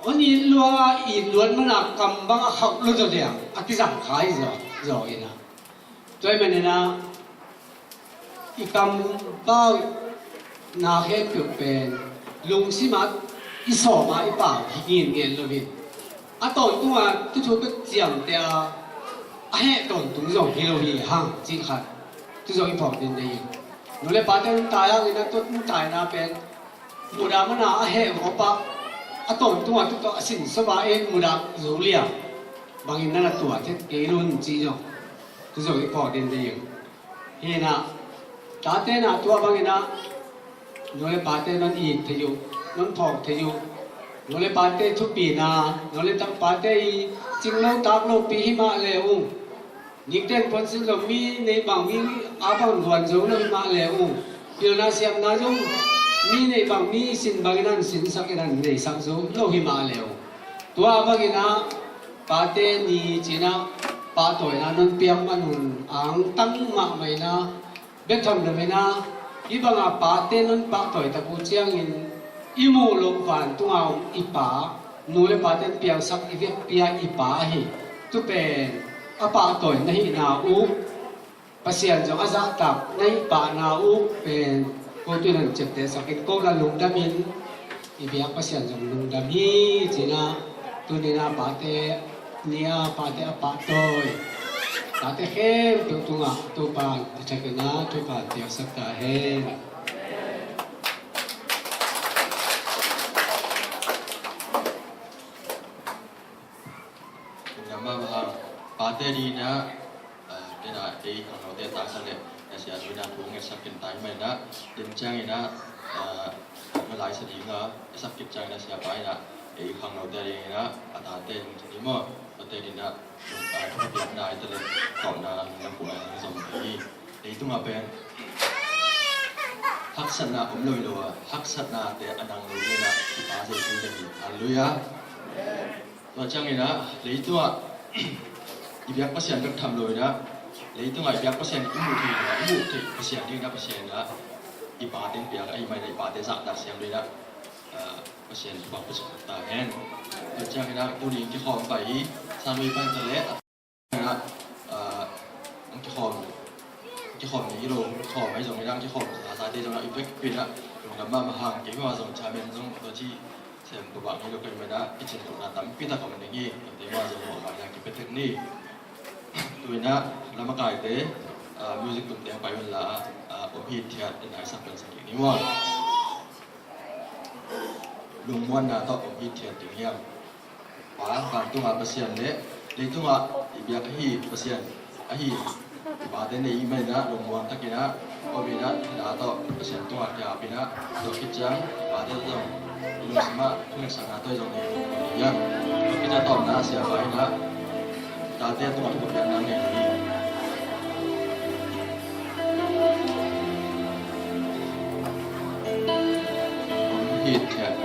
Hong it lua, it luat mana kam bang a khauh lo zaw liang a kizang kha hi zaw, zaw ina. Tua hi maninah i kam bang na khempeuh pen lungsim ah i sawm a i pau hi nginngel lo hi. A tawntung a tuthu bek ciamteh a, a heh tawntung zong hi lo hi hang cih khat tu zong i phawk den dei hi. Nu le pate nuntai hangin a tua nuntaina pen mudah mana a heh vawpah a tawntung a tutawh a sinso va en mudah zo liang bangin na na tua thei kei lo hi cih zong tu zong i phawk den dei hi. Hinah tate na tua banginah nu le pate non it thei uh, non phawk thei uh. Nu le pate thupina, nu le pate i cing lo tak lopi hi mah le uh. Nikten pon sin lo mi nei bang mi a bang luan zo lo hi mah le uh. Pilna siamna zong mi nei bang mi sin bangin an sinsak in an neisak zo lo hi mah le uh. Tua banginah pate ni cinah pahtawina non piak man un angtang mahmah inah bek tham lo inah hih banga pate non pahtawi tak uh ciangin i muh loh vantunga om i pa, nu le pate piangsak i vekpi a i pa ahi. Tu pen a pahtawi na hihna uh Pasian zong a zahtak na hih pahna uh pen ko tu in an ciaptehsak in ko na lungdamin i biak Pasian zong lungdam hi cinah tuninah pate ni a pate a pahtawi pate khempeuh tungah Topa in a thakin a thupha piaksak ta hen. Lungdam mahmah hang. Pate dinah, ah, tena ei khangnote taksa le na sia dinah thu ngetsak kin tai mai na dim cianginah, ah, malai sa dinga i sak kip cianginah sia pa inah ei khangnote dinginah a tate ding ni maw? Pate dinah, ah, thu piakna i ta le tawhna na kuai zong hi. Leitungah pen haksatna om lo hi lo a, haksatnate a nang lo dinah i pa Jesu ding hi. Halleluiah. Tua cianginah leitungah i biak Pasian bek tham lo inah leitungah i biak Pasian i muh thei lo a, i muh thei Pasian dinginah Pasian inah i pate piak ahi mai inah i pate zahtak siam dinah, ah, Pasian thupha pia sak ta hen. Tua cianginah tuni kikhawm pai hi. Sanui pan ta le Ina, ah, ang kikhawm, kikhawm ni lo, kikhawm ai zong ina, ang kikhawm sa sa te zong ina, i vek pi ina, lungdam mahmah hang, keima zong chairman zong, tua ci sem pabang ni lo, keima ina, i cin lo na tampi tak om ding hi, keima zong mawh mah ina, kipia tek ni. Tu ina, lamakaite, ah, music tum teng pai un la, ah, om hi thiat ina, i sak pen sak ni maw. Lungmuanna tawh om hi thiat ding hiam? Pa, vantungah Pasian le leitungah i biak ahi Pasian ahi i pate nei i maina lungmuang takinah om inah na tawh Pasian tungah kiapinah tua khit ciang i pate zong i lungsimah thungetsak na tawh zong nei hiam? Tua khit ciang tawmna a sia pa inah tate tungah thupiakna ngei hi. Om hi thiat.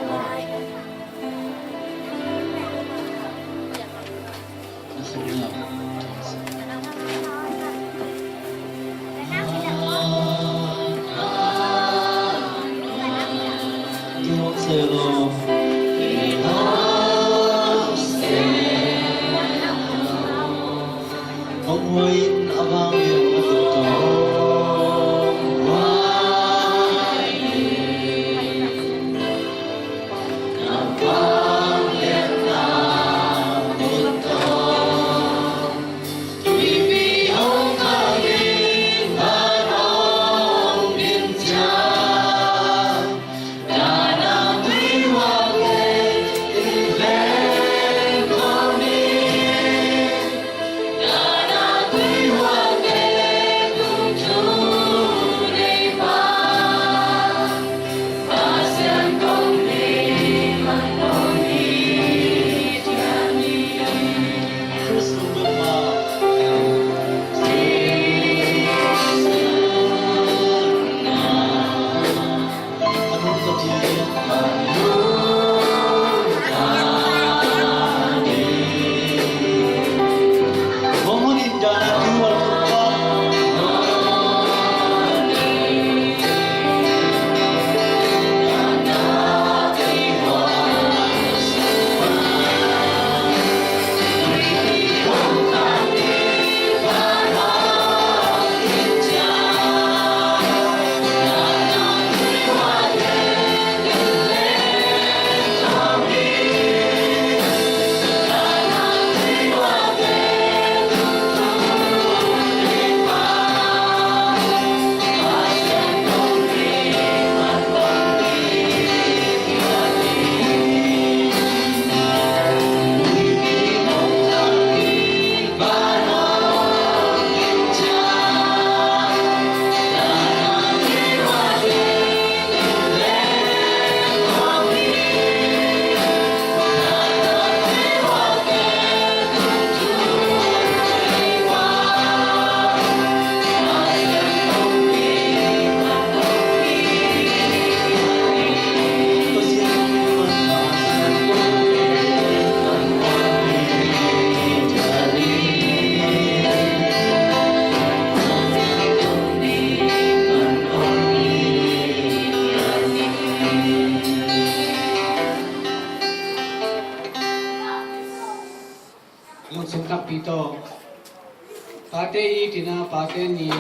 Te i tina pate ni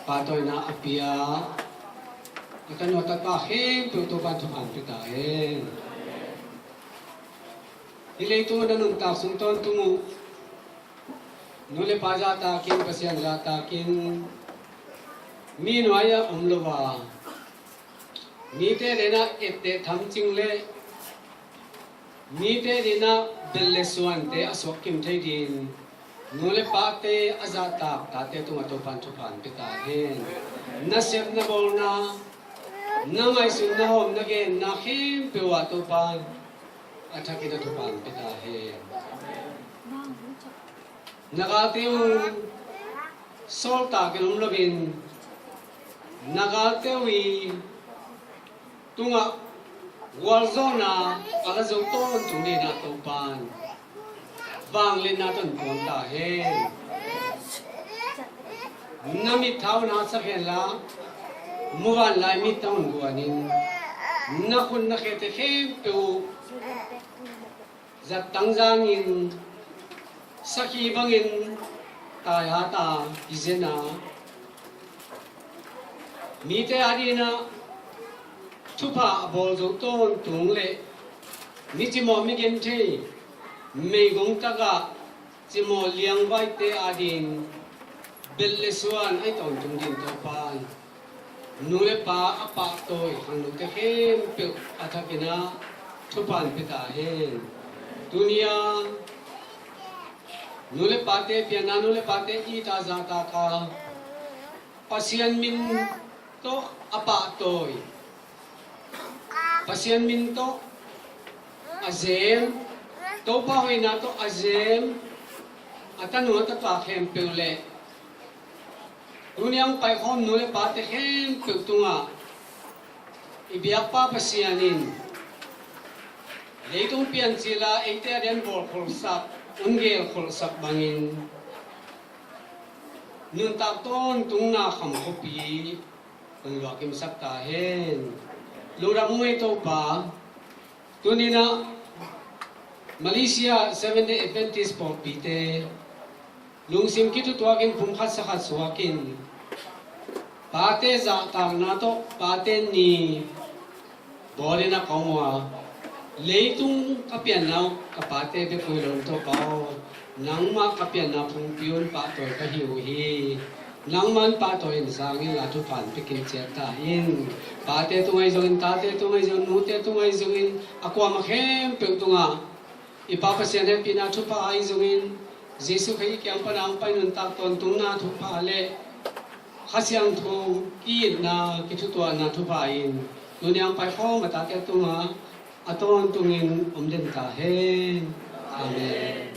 pahtawina a pia a tanu a tapa khempeuh Topan thupha pia ta hen. Hih leitung a nuntak sung tawntung uh nu le pa zahtakin, Pasian zahtakin, mi nuai-ah om lo a, mite denah etteh thamcing le mite dinah bel le suante a suak kim thei din nu le pate a zahtak tate tungah Topan thupha pia ta hen. Na sep na bawlna, na ngaihsutna, hawm na genna khempeuh ah Topan a thakin a thupha pia ta hen. Na galte uh sawltakin om loin na galte uh i tungah gualzawhna a la zo tawntung dingin Topan vangliatna tawh puang ta hen. Na mittha uh na sak henla, muvanlai mittha uh guanin na khut na khete khempeuh zattang zangin sakhi bangin taihat a hi zen a, mite adinah thupha a bawl zo tawntung le mi cimawh, mi genthei, meigong takah cimawh liangvaite adin bel le suan a hi tawntung din Topan nu le pa a pahtawi khangnote khempeuh a thakinah thupha pia ta hen. Tuni-a nu le pate pianna, nu le pate it a zahtak a Pasian min tawh a pahtawi, Pasian min tawh a zem, Topa hoihna tawh a zem a tanu a tapa khempeuh le tuni a hong paikhawm nu le pate khempeuh tungah i biakpa Pasian in leitung piancil a eite a den bawlkholhsak, hong gelkholhsak bangin nuntak tawntungna kham khuapi hong luahkimsak ta hen. Lungdam ung ei Topa. Tuninah Malaysia Seventh Day Adventist pawlpite lungsim kithutuakin, pumkhat sakhat suakin, pate zahtakna tawh pate ni bawlin a ka om uh a, leitung ka pianna uh ka pate bek uh hi lo in Topa aw, nangmah ka pianna phungpi un pahtawi ka hi uh hi. Nangmah in pahtawi in sangin la thupha in pia kim ciat ta in. Pate tungah ahi zongin, tate tungah ahi zongin, nute tungah ahi zongin, a kuamah khempeuh tungah i Pa Pasian hehpihna thupha ahi zongin, Jesuh Khrih i kiang pana hong pai nuntak tawntungna thupha le Kha Siangtho ki-itna, kithutuahna thupha in tuni a hong paikhawm a tate tungah a tawntungin om den ta hen. Amen.